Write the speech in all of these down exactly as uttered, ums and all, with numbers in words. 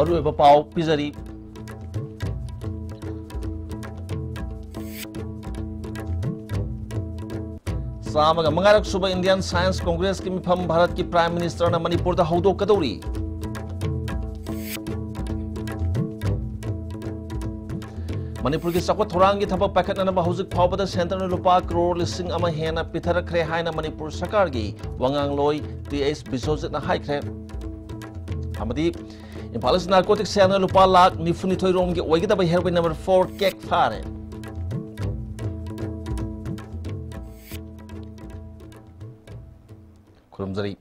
ꯃꯔꯨꯑꯣꯏꯕ ꯄꯥꯎ ꯄꯤꯖꯔꯤ꯫ ꯆꯥꯝꯃꯒ ꯃꯉꯥꯔꯛ ꯁꯨꯕ Indian Science Congressꯀꯤ ꯃꯤꯐꯝ ꯚꯥꯔꯠꯀꯤ Prime Ministerꯅ ꯃꯅꯤꯄꯨꯔꯗ ꯍꯧꯗꯣꯛꯀꯗꯧꯔꯤ꯫ ꯃꯅꯤꯄꯨꯔꯒꯤ ꯆꯥꯎꯈꯠ ꯊꯧꯔꯥꯡꯒꯤ ꯊꯕꯛ ꯄꯥꯏꯈꯠꯅꯅꯕ ꯍꯧꯖꯤꯛ ꯐꯥꯎꯕꯗ centreꯅ ꯂꯨꯄꯥ ꯀ꯭ꯔꯣꯔ ꯂꯤꯁꯤꯡ ꯑꯃ ꯍꯦꯟꯅ ꯄꯤꯊꯔꯛꯈ꯭ꯔꯦ ꯍꯥꯏꯅ ꯃꯅꯤꯄꯨꯔ ꯁꯔꯀꯥꯔꯒꯤ ꯋꯥꯉꯥꯡꯂꯣꯏ ꯇꯤ ꯑꯩꯆ ꯕꯤꯁ꯭ꯋꯖꯤꯠꯅ ꯍꯥꯏꯈ꯭ꯔꯦ꯫ ꯑꯃꯗꯤ ꯏꯝꯐꯥꯜ East Narcotics Cellꯅ ꯂꯨꯄꯥ ꯂꯥꯈ ꯅꯤꯐꯨꯅꯤꯊꯣꯏ ꯔꯣꯝꯒꯤ ꯑꯣꯏꯒꯗꯕ heroin number four cake ꯐꯥꯔꯦ꯫ ꯈꯨꯔꯨꯝꯖꯔꯤ꯫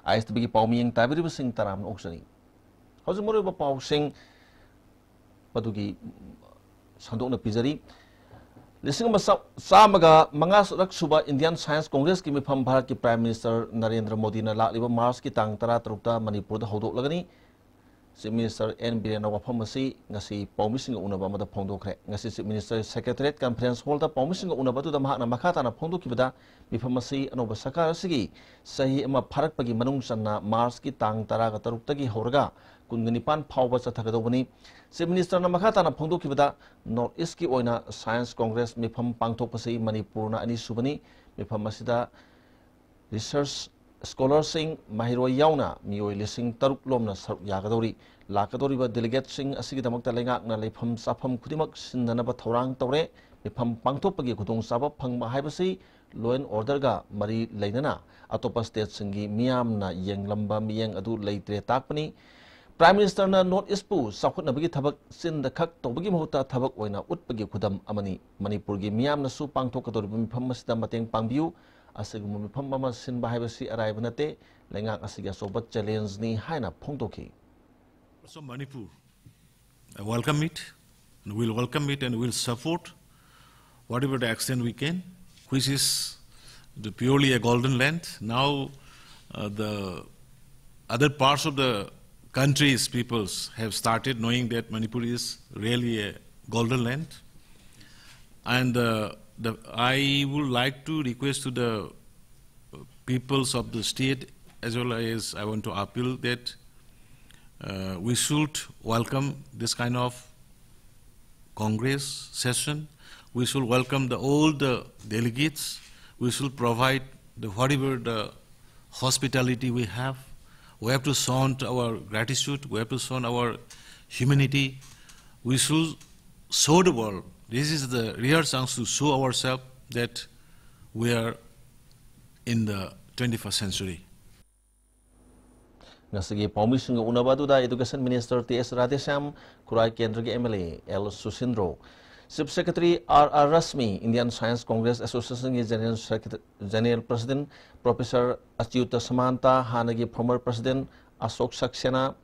ꯑꯥꯏ ꯑꯦꯁ ꯇꯤ ꯚꯤꯒꯤ ꯄꯥꯎ ꯃꯤꯠꯌꯦꯡ ꯇꯥꯕꯤꯔꯤꯕꯁꯤꯡ ꯇꯔꯥꯝꯅ ꯑꯣꯛꯆꯔꯤ꯫ ꯍꯧꯖꯤꯛ ꯃꯔꯨꯑꯣꯏꯕ ꯄꯥꯎꯁꯤꯡ ꯃꯗꯨꯒꯤ ꯁꯟꯗꯣꯛꯅ ꯄꯤꯖꯔꯤ꯫ ꯂꯤꯁꯤꯡ ꯑꯃ ꯆꯥꯝꯃꯒ ꯃꯉꯥꯔꯛ ꯁꯨꯕ Indian Science Congressꯀꯤ ꯃꯤꯐꯝ ꯚꯥꯔꯠꯀꯤ Prime Minister ꯅꯔꯦꯟꯗ꯭ꯔ ꯃꯣꯗꯤꯅ ꯂꯥꯛꯂꯤꯕ ꯃꯥꯔꯆꯀꯤ ꯇꯥꯡ ꯇꯔꯥꯇꯔꯨꯛꯇ ꯃꯅꯤꯄꯨꯔꯗ ꯍꯧꯗꯣꯛꯂꯒꯅꯤ꯫ Chief Minister ꯑꯦꯟ ꯕꯤꯔꯦꯟꯅ ꯋꯥꯐꯝ ꯑꯁꯤ ꯉꯁꯤ ꯄꯥꯎꯃꯤꯁꯤꯡꯒ ꯎꯅꯕ ꯑꯃꯗ ꯐꯣꯡꯗꯣꯛꯈ꯭ꯔꯦ꯫ ꯉꯁꯤ Chief Minister Secretariat Conference Hallꯗ ꯄꯥꯎꯃꯤꯁꯤꯡꯒ ꯎꯅꯕ ꯑꯗꯨꯗ ꯃꯍꯥꯛꯅ ꯃꯈꯥ ꯇꯥꯅ ꯐꯣꯡꯗꯣꯛꯈꯤꯕꯗ, ꯃꯤꯐꯝ ꯑꯁꯤ ꯑꯅꯧꯕ ꯁꯔꯀꯥꯔ ꯑꯁꯤꯒꯤ ꯆꯍꯤ ꯑꯃ ꯐꯥꯔꯛꯄꯒꯤ ꯃꯅꯨꯡ ꯆꯟꯅ ꯃꯥꯔꯆꯀꯤ ꯇꯥꯡ ꯇꯔꯥꯒ ꯇꯔꯨꯛꯇꯒꯤ ꯍꯧꯔꯒ ꯀꯨꯟꯒ ꯅꯤꯄꯥꯟ ꯐꯥꯎꯕ ꯆꯠꯊꯒꯗꯧꯕꯅꯤ꯫ Chief Ministerꯅ ꯃꯈꯥ ꯇꯥꯅ ꯐꯣꯡꯗꯣꯛꯈꯤꯕꯗ, North Eastꯀꯤ ꯑꯣꯏꯅ Science Congress ꯃꯤꯐꯝ ꯄꯥꯡꯊꯣꯛꯄꯁꯤ ꯃꯅꯤꯄꯨꯔꯅ ꯑꯅꯤꯁꯨꯕꯅꯤ꯫ ꯃꯤꯐꯝ ꯑꯁꯤꯗ research scholarꯁꯤꯡ, ꯃꯍꯩꯔꯣꯏ ꯌꯥꯎꯅ ꯃꯤꯑꯣꯏ ꯂꯤꯁꯤꯡ ꯇꯔꯨꯛ ꯂꯣꯝꯅ ꯁꯔꯨꯛ ꯌꯥꯒꯗꯧꯔꯤ꯫ ꯂꯥꯛꯀꯗꯧꯔꯤꯕ delegateꯁꯤꯡ ꯑꯁꯤꯒꯤꯗꯃꯛꯇ ꯂꯩꯉꯥꯛꯅ ꯂꯩꯐꯝ ꯆꯥꯐꯝ ꯈꯨꯗꯤꯡꯃꯛ ꯁꯤꯟꯅꯅꯕ ꯊꯧꯔꯥꯡ ꯇꯧꯔꯦ꯫ ꯃꯤꯐꯝ ꯄꯥꯡꯊꯣꯛꯄꯒꯤ ꯈꯨꯗꯣꯡꯆꯥꯕ ꯐꯪꯕ ꯍꯥꯏꯕꯁꯤ law and orderꯒ ꯃꯔꯤ ꯂꯩꯅꯅ ꯑꯇꯣꯞꯄ stateꯁꯤꯡꯒꯤ ꯃꯤꯌꯥꯝꯅ ꯌꯦꯡꯂꯝꯕ ꯃꯤꯠꯌꯦꯡ ꯑꯗꯨ ꯂꯩꯇ꯭ꯔꯦ ꯇꯥꯛꯄꯅꯤ꯫ Prime Ministerꯅ North Eastꯄꯨ ꯆꯥꯎꯈꯠꯅꯕꯒꯤ ꯊꯕꯛ ꯆꯤꯟꯗ ꯈꯛ ꯇꯧꯕꯒꯤ ꯃꯍꯨꯠꯇ ꯊꯕꯛ ꯑꯣꯏꯅ ꯎꯠꯄꯒꯤ ꯈꯨꯗꯝ ꯑꯃꯅꯤ꯫ ꯃꯅꯤꯄꯨꯔꯒꯤ ꯃꯤꯌꯥꯝꯅꯁꯨ ꯄꯥꯡꯊꯣꯛꯀꯗꯧꯔꯤꯕ ꯃꯤꯐꯝ ꯑꯁꯤꯗ ꯃꯇꯦꯡ ꯄꯥꯡꯕꯤꯌꯨ꯫ ꯑꯁꯤꯒꯨꯝꯕ ꯃꯤꯐꯝ ꯑꯃ ꯁꯤꯟꯕ ꯍꯥꯏꯕꯁꯤ ꯑꯔꯥꯏꯕ ꯅꯠꯇꯦ꯫ ꯂꯩꯉꯥꯛ ꯑꯁꯤꯒꯤ ꯑꯆꯧꯕ challengeꯅꯤ ꯍꯥꯏꯅ ꯐꯣꯡꯗꯣꯛꯈꯤ꯫ So Manipur, I welcome it, and we'll welcome it, and we'll support whatever the extent we can, which is the purely a golden land. Now, uh, the other parts of the country's peoples have started knowing that Manipur is really a golden land. And, uh, the, I would like to request to the peoples of the state, as well as I want to appeal that, Uh, we should welcome this kind of Congress session. We should welcome the, all the delegates. We should provide the, whatever the hospitality we have. We have to show our gratitude. We have to show our humanity. We should show the world. This is the real chance to show ourselves that we are in the twenty-first century. ꯉꯁꯤꯒꯤ ꯄꯥꯎꯃꯤꯁꯤꯡꯒ ꯎꯅꯕ ꯑꯗꯨꯗ Education Minister T S Radheshyam, ꯈꯨꯔꯥꯏ ꯀꯦꯟꯗ꯭ꯔꯒꯤ M L A L Susindro, Chief Secretary R R Rashmi, Indian Science Congress Association ꯒꯤ General Secretary, General President Professor Achyuta Samanta, ꯍꯥꯟꯅꯒꯤ former President Ashok Saxena,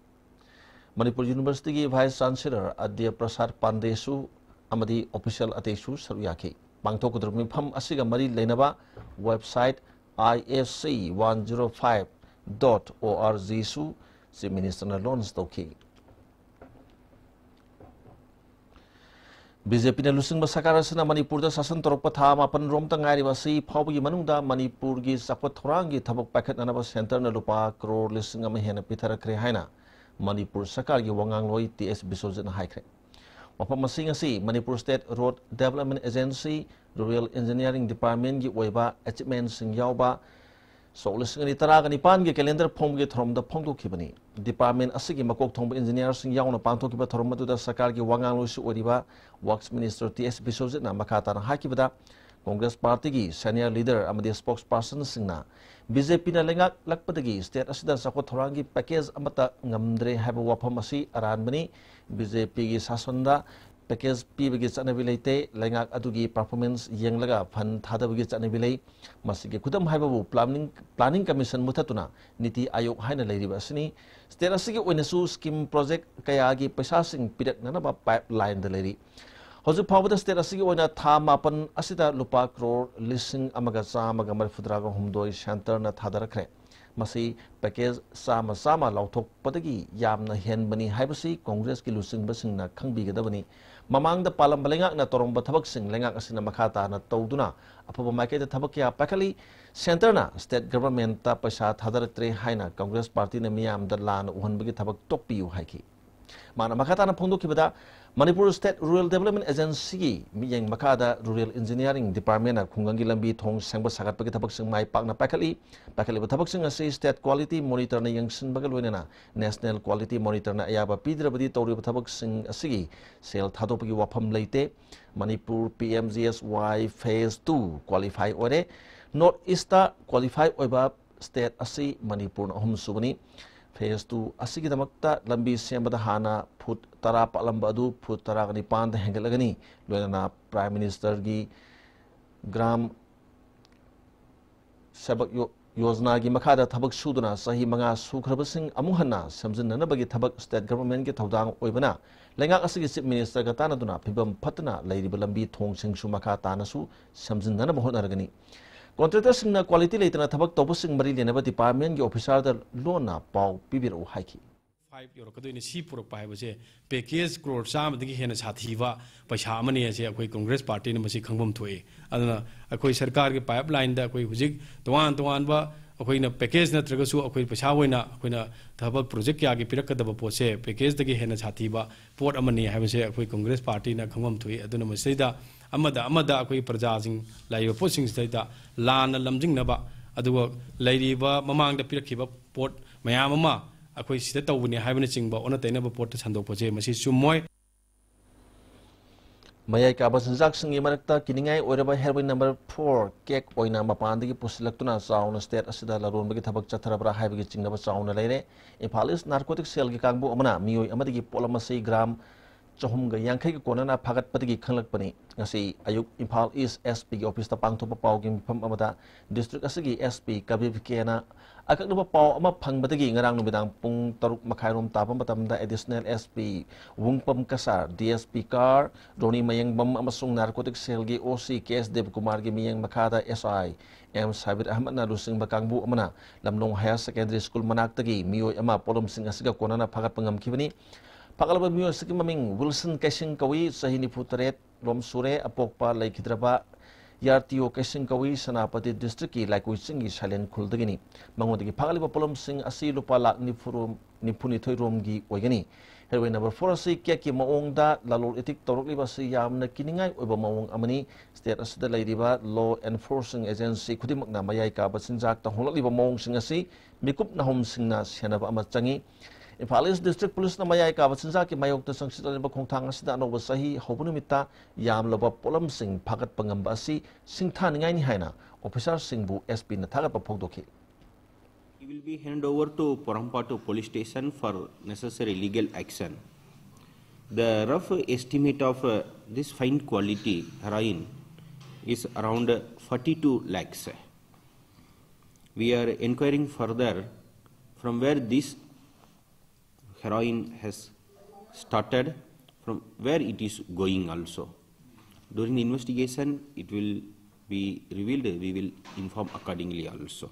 Manipur University ꯒꯤ Vice Chancellor Adya Prasad Pandey ꯁꯨ ꯑꯃꯗꯤ official ꯑꯇꯩꯁꯨ ꯁꯔꯨꯛ ꯌꯥꯈꯤ꯫ ꯄꯥꯡꯊꯣꯛꯀꯗꯧꯔꯤꯕ ꯃꯤꯐꯝ ꯑꯁꯤꯒ ꯃꯔꯤ ꯂꯩꯅꯕ website I S C one zero five dot O R G ꯁꯨ Chief Minister ꯅ launch ꯇꯧꯈꯤ꯫ B J P ꯅ ꯂꯨꯆꯤꯡꯕ ꯁꯔꯀꯥꯔ ꯑꯁꯤꯅ ꯃꯅꯤꯄꯨꯔꯗ ꯁꯥꯁꯟ ꯇꯧꯔꯛꯄ ꯊꯥ ꯃꯥꯄꯟ ꯔꯣꯝꯇ ꯉꯥꯏꯔꯤꯕ ꯑꯁꯤ ꯐꯥꯎꯕꯒꯤ ꯃꯅꯨꯡꯗ ꯃꯅꯤꯄꯨꯔꯒꯤ ꯆꯥꯎꯈꯠ ꯊꯧꯔꯥꯡꯒꯤ ꯊꯕꯛ ꯄꯥꯏꯈꯠꯅꯅꯕ centre ꯅ ꯂꯨꯄꯥ ꯀ꯭ꯔꯣꯔ ꯂꯤꯁꯤꯡ ꯑꯃ ꯍꯦꯟꯅ ꯄꯤꯊꯔꯛꯈ꯭ꯔꯦ ꯍꯥꯏꯅ ꯃꯅꯤꯄꯨꯔ ꯁꯔꯀꯥꯔꯒꯤ ꯋꯥꯉꯥꯡꯂꯣꯏ T S ꯕꯤꯁ꯭ꯋꯖꯤꯠꯅ ꯍꯥꯏꯈ꯭ꯔꯦ꯫ ꯋꯥꯐꯝ ꯑꯁꯤ ꯉꯁꯤ Manipur State Road Development Agency, Rural Engineering Department ꯀꯤ ꯑꯣꯏꯕ achievement ꯁꯤꯡ ꯌꯥꯎꯕ ꯁꯣꯛ ꯂꯤꯁꯤꯡ ꯑꯅꯤ ꯇꯔꯥꯒ ꯅꯤꯄꯥꯟꯒꯤ calendar ꯐꯣꯡꯕꯒꯤ ꯊꯧꯔꯝꯗ ꯐꯣꯡꯗꯣꯛꯈꯤꯕꯅꯤ꯫ Department ꯑꯁꯤꯒꯤ ꯃꯀꯣꯛ ꯊꯣꯡꯕ engineer ꯁꯤꯡ ꯌꯥꯎꯅ ꯄꯥꯡꯊꯣꯛꯈꯤꯕ ꯊꯧꯔꯝ ꯑꯗꯨꯗ ꯁꯔꯀꯥꯔꯒꯤ ꯋꯥꯉꯥꯡꯂꯣꯏꯁꯨ ꯑꯣꯏꯔꯤꯕ Works Minister T S ꯕꯤꯁ꯭ꯋꯖꯤꯠꯅ ꯃꯈꯥ ꯇꯥꯅ ꯍꯥꯏꯈꯤꯕꯗ, Congress party ꯒꯤ senior leader ꯑꯃꯗꯤ spokesperson ꯁꯤꯡꯅ B J P ꯅ ꯂꯩꯉꯥꯛꯂꯛꯄꯗꯒꯤ state ꯑꯁꯤꯗ ꯆꯥꯎꯈꯠ ꯊꯧꯔꯥꯡꯒꯤ package ꯑꯃꯠꯇ ꯉꯝꯗ꯭ꯔꯦ ꯍꯥꯏꯕ ꯋꯥꯐꯝ ꯑꯁꯤ ꯑꯔꯥꯟꯕꯅꯤ꯫ B J P ꯒꯤ ꯁꯥꯁꯟꯗ package ꯄꯤꯕꯒꯤ ꯆꯠꯅꯕꯤ ꯂꯩꯇꯦ꯫ ꯂꯩꯉꯥꯛ ꯑꯗꯨꯒꯤ performance ꯌꯦꯡꯂꯒ fund ꯊꯥꯗꯕꯒꯤ ꯆꯠꯅꯕꯤ ꯂꯩ꯫ ꯃꯁꯤꯒꯤ ꯈꯨꯗꯝ ꯍꯥꯏꯕꯕꯨ Planning, Planning Commission ꯃꯨꯊꯠꯇꯨꯅ NITI Aayog ꯍꯥꯏꯅ ꯂꯩꯔꯤꯕ ꯑꯁꯤꯅꯤ꯫ State ꯑꯁꯤꯒꯤ ꯑꯣꯏꯅꯁꯨ scheme project ꯀꯌꯥꯒꯤ ꯄꯩꯁꯥꯁꯤꯡ ꯄꯤꯔꯛꯅꯅꯕ pipeline ꯗ ꯂꯩꯔꯤ꯫ ꯍꯧꯖꯤꯛ ꯐꯥꯎꯕꯗ state ꯑꯁꯤꯒꯤ ꯑꯣꯏꯅ ꯊꯥ ꯃꯥꯄꯟ ꯑꯁꯤꯗ ꯂꯨꯄꯥ ꯀ꯭ꯔꯣꯔ ꯂꯤꯁꯤꯡ ꯑꯃꯒ ꯆꯥꯝꯃꯒ ꯃꯔꯤꯐꯨꯇꯔꯥꯒ ꯍꯨꯝꯗꯣꯏ centre ꯅ ꯊꯥꯗꯔꯛꯈ꯭ꯔꯦ꯫ ꯃꯁꯤ package ꯆꯥꯝꯃ ꯆꯥꯝꯃ ꯂꯥꯎꯊꯣꯛꯄꯗꯒꯤ ꯌꯥꯝꯅ ꯍꯦꯟꯕꯅꯤ ꯍꯥꯏꯕꯁꯤ Congress ꯀꯤ ꯂꯨꯆꯤꯡꯕꯁꯤꯡꯅ ꯈꯪꯕꯤꯒꯗꯕꯅꯤ꯫ ꯃꯃꯥꯡꯗ ꯄꯥꯜꯂꯝꯕ ꯂꯩꯉꯥꯛꯅ ꯇꯧꯔꯝꯕ ꯊꯕꯛꯁꯤꯡ ꯂꯩꯉꯥꯛ ꯑꯁꯤꯅ ꯃꯈꯥ ꯇꯥꯅ ꯇꯧꯗꯨꯅ ꯑꯐꯕ ꯃꯥꯏꯀꯩꯗ ꯊꯕꯛ ꯀꯌꯥ ꯄꯥꯏꯈꯠꯂꯤ꯫ Centreꯅ state governmentꯇ ꯄꯩꯁꯥ ꯊꯥꯗꯔꯛꯇ꯭ꯔꯦ ꯍꯥꯏꯅ Congress partyꯅ ꯃꯤꯌꯥꯝꯗ ꯂꯥꯟꯅ ꯎꯍꯟꯕꯒꯤ ꯊꯕꯛ ꯇꯣꯛꯄꯤꯌꯨ ꯍꯥꯏꯈꯤ꯫ ꯃꯥꯅ ꯃꯈꯥ ꯇꯥꯅ ꯐꯣꯡꯗꯣꯛꯈꯤꯕꯗ, ꯃꯅꯤꯄꯨꯔ State Rural Development Agencyꯒꯤ ꯃꯤꯠꯌꯦꯡ ꯃꯈꯥꯗ Rural Engineering Departmentꯅ ꯈꯨꯡꯒꯪꯒꯤ ꯂꯝꯕꯤ ꯊꯣꯡ ꯁꯦꯝꯒꯠ ꯁꯥꯒꯠꯄꯒꯤ ꯊꯕꯛꯁꯤꯡ ꯃꯥꯏ ꯄꯥꯛꯅ ꯄꯥꯏꯈꯠꯂꯤ꯫ ꯄꯥꯏꯈꯠꯂꯤꯕ ꯊꯕꯛꯁꯤꯡ ꯑꯁꯤ State Quality Monitorꯅ ꯌꯦꯡꯁꯤꯟꯕꯒ ꯂꯣꯏꯅꯅ National Quality Monitorꯅ ꯑꯌꯥꯕ ꯄꯤꯗ꯭ꯔꯕꯗꯤ ꯇꯧꯔꯤꯕ ꯊꯕꯛꯁꯤꯡ ꯑꯁꯤꯒꯤ ꯁꯦꯜ ꯊꯥꯗꯣꯛꯄꯒꯤ ꯋꯥꯐꯝ ꯂꯩꯇꯦ꯫ Manipur P M G S Y Phase two qualify ꯑꯣꯏꯔꯦ꯫ North Eastꯇ qualify ꯑꯣꯏꯕ state ꯑꯁꯤ ꯃꯅꯤꯄꯨꯔꯅ ꯑꯍꯨꯝꯁꯨꯕꯅꯤ꯫ Phase two ꯑꯁꯤꯒꯤꯗꯃꯛꯇ ꯂꯝꯕꯤ ꯁꯦꯝꯕꯗ ꯍꯥꯟꯅ foot ꯇꯔꯥ ꯄꯥꯛꯂꯝꯕ ꯑꯗꯨ foot ꯇꯔꯥꯒ ꯅꯤꯄꯥꯟꯗ ꯍꯦꯟꯒꯠꯂꯒꯅꯤ꯫ ꯂꯣꯏꯅꯅ Prime Ministerꯒꯤ Gram Sabak Yo-, Yojanaꯒꯤ ꯃꯈꯥꯗ ꯊꯕꯛ ꯁꯨꯗꯨꯅ ꯆꯍꯤ ꯃꯉꯥ ꯁꯨꯈ꯭ꯔꯕꯁꯤꯡ ꯑꯃꯨꯛ ꯍꯟꯅ ꯁꯦꯝꯖꯤꯟꯅꯅꯕꯒꯤ ꯊꯕꯛ state governmentꯀꯤ ꯊꯧꯗꯥꯡ ꯑꯣꯏꯕꯅ, ꯂꯩꯉꯥꯛ ꯑꯁꯤꯒꯤ Chief Ministerꯒ ꯇꯥꯟꯅꯗꯨꯅ ꯐꯤꯕꯝ ꯐꯠꯇꯅ ꯂꯩꯔꯤꯕ ꯂꯝꯕꯤ ꯊꯣꯡꯁꯤꯡꯁꯨ ꯃꯈꯥ ꯇꯥꯅꯁꯨ ꯁꯦꯝꯖꯤꯟꯅꯅꯕ ꯍꯣꯠꯅꯔꯒꯅꯤ꯫ Contractorꯁꯤꯡꯅ quality ꯂꯩꯇꯅ ꯊꯕꯛ ꯇꯧꯕꯁꯤꯡ ꯃꯔꯤ ꯂꯩꯅꯕ departmentꯀꯤ officerꯗ ꯂꯣꯟꯅ ꯄꯥꯎ ꯄꯤꯕꯤꯔꯛꯎ ꯍꯥꯏꯈꯤ꯫ Five ꯌꯧꯔꯛꯀꯗꯣꯏꯅꯤ꯫ ꯁꯤ ꯄꯨꯔꯛꯄ ꯍꯥꯏꯕꯁꯦ package ꯀ꯭ꯔꯣꯔ ꯆꯥꯝꯃꯗꯒꯤ ꯍꯦꯟꯅ ꯁꯥꯊꯤꯕ ꯄꯩꯁꯥ ꯑꯃꯅꯤ ꯍꯥꯏꯁꯦ ꯑꯩꯈꯣꯏ Congress partyꯅ ꯃꯁꯤ ꯈꯪꯐꯝ ꯊꯣꯛꯏ꯫ ꯑꯗꯨꯅ ꯑꯩꯈꯣꯏ ꯁꯔꯀꯥꯔꯒꯤ pipelineꯗ ꯑꯩꯈꯣꯏ ꯍꯧꯖꯤꯛ ꯇꯣꯉꯥꯟ ꯇꯣꯉꯥꯟꯕ ꯑꯩꯈꯣꯏꯅ package ꯅꯠꯇ꯭ꯔꯒꯁꯨ ꯑꯩꯈꯣꯏ ꯄꯩꯁꯥ ꯑꯣꯏꯅ ꯑꯩꯈꯣꯏꯅ ꯊꯕꯛ project ꯀꯌꯥꯒꯤ ꯄꯤꯔꯛꯀꯗꯕ ꯄꯣꯠꯁꯦ packageꯗꯒꯤ ꯍꯦꯟꯅ ꯁꯥꯊꯤꯕ ꯄꯣꯠ ꯑꯃꯅꯤ ꯍꯥꯏꯕꯁꯦ ꯑꯩꯈꯣꯏ Congress partyꯅ ꯈꯪꯐꯝ ꯊꯣꯛꯏ꯫ ꯑꯗꯨꯅ ꯃꯁꯤꯗ ꯑꯃꯗ ꯑꯃꯗ ꯑꯩꯈꯣꯏ ꯄ꯭ꯔꯖꯥꯁꯤꯡ ꯂꯩꯔꯤꯕ ꯄꯣꯠꯁꯤꯡꯁꯤꯗꯩꯗ ꯂꯥꯟꯅ ꯂꯝꯖꯤꯡꯅꯕ, ꯑꯗꯨꯒ ꯂꯩꯔꯤꯕ ꯃꯃꯥꯡꯗ ꯄꯤꯔꯛꯈꯤꯕ ꯄꯣꯠ ꯃꯌꯥꯝ ꯑꯃ ꯑꯩꯈꯣꯏ ꯁꯤꯗ ꯇꯧꯕꯅꯤ ꯍꯥꯏꯕꯅꯆꯤꯡꯕ ꯑꯣꯟꯅ ꯇꯩꯅꯕ ꯄꯣꯠꯇ ꯁꯟꯗꯣꯛꯄꯁꯦ ꯃꯁꯤ ꯆꯨꯝꯃꯣꯏ꯫ ꯃꯌꯥꯏ ꯀꯥꯕ ꯆꯤꯟꯖꯥꯛꯁꯤꯡꯒꯤ ꯃꯔꯛꯇ ꯀꯤꯅꯤꯡꯉꯥꯏ ꯑꯣꯏꯔꯕ heroin number four cake ꯑꯣꯏꯅ ꯃꯄꯥꯟꯗꯒꯤ ꯄꯨꯁꯤꯜꯂꯛꯇꯨꯅ ꯆꯥꯎꯅ state ꯑꯁꯤꯗ ꯂꯂꯣꯟꯕꯒꯤ ꯊꯕꯛ ꯆꯠꯊꯔꯕ꯭ꯔꯥ ꯍꯥꯏꯕꯒꯤ ꯆꯤꯡꯅꯕ ꯆꯥꯎꯅ ꯂꯩꯔꯦ꯫ Imphal East Narcotic Cellꯒꯤ ꯀꯥꯡꯕꯨ ꯑꯃꯅ ꯃꯤꯑꯣꯏ ꯑꯃꯗꯒꯤ ꯄꯣꯠꯂꯝ ꯑꯁꯤ gram ꯆꯍꯨꯝꯒ ꯌꯥꯡꯈꯩꯒ ꯀꯣꯟꯅꯅ ꯐꯥꯒꯠꯄꯗꯒꯤ ꯈꯪꯂꯛꯄꯅꯤ꯫ ꯉꯁꯤ ꯑꯌꯨꯛ ꯏꯝꯐꯥꯜ East S Pꯒꯤ officeꯇ ꯄꯥꯡꯊꯣꯛꯄ ꯄꯥꯎꯒꯤ ꯃꯤꯐꯝ ꯑꯃꯗ district ꯑꯁꯤꯒꯤ S P ꯀꯕꯤꯔ ꯀꯦꯅ ꯑꯀꯛꯅꯕ ꯄꯥꯎ ꯑꯃ ꯐꯪꯕꯗꯒꯤ ꯉꯔꯥꯡ ꯅꯨꯃꯤꯗꯥꯡ ꯄꯨꯡ ꯇꯔꯨꯛ ꯃꯈꯥꯏꯔꯣꯝ ꯇꯥꯕ ꯃꯇꯝꯗ additional S P Wungpam Kasar, D S P ꯀꯥꯔ, ꯔꯣꯅꯤ ꯃꯌꯦꯡꯕꯝ ꯑꯃꯁꯨꯡ Narcotic Cellꯒꯤ O C K S ꯗꯦꯕꯀꯨꯃꯥꯔꯒꯤ ꯃꯤꯠꯌꯦꯡ ꯃꯈꯥꯗ S I M ꯁꯥꯕꯤꯔ ꯑꯍꯃꯗꯅ ꯂꯨꯆꯤꯡꯕ ꯀꯥꯡꯕꯨ ꯑꯃꯅ ꯂꯝꯂꯣꯡ Higher Secondary School ꯃꯅꯥꯛꯇꯒꯤ ꯃꯤꯑꯣꯏ ꯑꯃ ꯄꯣꯠꯂꯝꯁꯤꯡ ꯑꯁꯤꯒ ꯀꯣꯟꯅꯅ ꯐꯥꯒꯠꯄ ꯉꯝꯈꯤꯕꯅꯤ꯫ ꯐꯥꯒꯠꯂꯕ ꯃꯤꯑꯣꯏ ꯑꯁꯤꯒꯤ ꯃꯃꯤꯡ ꯋꯤꯜꯁꯟ ꯀꯩꯁꯤꯡ ꯀꯧꯏ, ꯆꯍꯤ ꯅꯤꯐꯨ ꯇꯔꯦꯠ ꯔꯣꯝ ꯁꯨꯔꯦ꯫ ꯑꯄꯣꯛꯄ ꯂꯩꯈꯤꯗ꯭ꯔꯕ ꯌꯥꯔꯇꯤꯌꯣ ꯀꯩꯁꯤꯡ ꯀꯧꯏ, ꯁꯦꯅꯥꯄꯇꯤ district ꯀꯤ ꯂꯥꯏꯀꯣꯏ ꯆꯤꯡꯒꯤ ꯁꯥꯏꯂꯦꯟ ꯈꯨꯜꯗꯒꯤꯅꯤ꯫ ꯃꯉꯣꯟꯗꯒꯤ ꯐꯥꯒꯠꯂꯤꯕ ꯄꯣꯠꯂꯝꯁꯤꯡ ꯑꯁꯤ ꯂꯨꯄꯥ ꯂꯥꯈ ꯅꯤꯐꯨ ꯔꯣꯝ, ꯅꯤꯐꯨꯅꯤꯊꯣꯏ ꯔꯣꯝꯒꯤ ꯑꯣꯏꯒꯅꯤ꯫ Heroin number four ꯑꯁꯤ ꯀꯦꯛꯀꯤ ꯃꯑꯣꯡꯗ ꯂꯂꯣꯜ ꯏꯇꯤꯛ ꯇꯧꯔꯛꯂꯤꯕ ꯑꯁꯤ ꯌꯥꯝꯅ ꯀꯤꯅꯤꯡꯉꯥꯏ ꯑꯣꯏꯕ ꯃꯑꯣꯡ ꯑꯃꯅꯤ꯫ State ꯑꯁꯤꯗ ꯂꯩꯔꯤꯕ law enforcing agency ꯈꯨꯗꯤꯡꯃꯛꯅ ꯃꯌꯥꯏ ꯀꯥꯕ ꯆꯤꯟꯖꯥꯛꯇ ꯍꯣꯡꯂꯛꯂꯤꯕ ꯃꯑꯣꯡꯁꯤꯡ ꯑꯁꯤ ꯃꯤꯀꯨꯞ ꯅꯥꯍꯨꯝꯁꯤꯡꯅ ꯁꯦꯟꯅꯕ ꯑꯃ ꯆꯪꯏ꯫ ꯏꯝꯐꯥꯜ East District Police ꯅ ꯃꯌꯥꯏ ꯀꯥꯕ ꯆꯤꯟꯖꯥꯛꯀꯤ ꯃꯥꯌꯣꯛꯇ ꯆꯪꯁꯤꯜꯂꯛꯂꯤꯕ ꯈꯣꯡꯊꯥꯡ ꯑꯁꯤꯗ ꯑꯅꯧꯕ ꯆꯍꯤ ꯍꯧꯕ ꯅꯨꯃꯤꯠꯇ ꯌꯥꯝꯂꯕ ꯄꯣꯠꯂꯝꯁꯤꯡ ꯐꯥꯒꯠꯄ ꯉꯝꯕ ꯑꯁꯤ ꯁꯤꯡꯊꯥꯅꯤꯡꯉꯥꯏꯅꯤ ꯍꯥꯏꯅ officer ꯁꯤꯡꯕꯨ S P ꯅ ꯊꯥꯒꯠꯄ ꯐꯣꯡꯗꯣꯛꯈꯤ꯫ He will be hand over to Porampattu police station for necessary legal action. The rough estimate of uh, this fine quality heroin is around forty-two lakhs. We are inquiring further from where this heroin has started, from where it is going also. During the investigation, it will be revealed. We will inform accordingly also.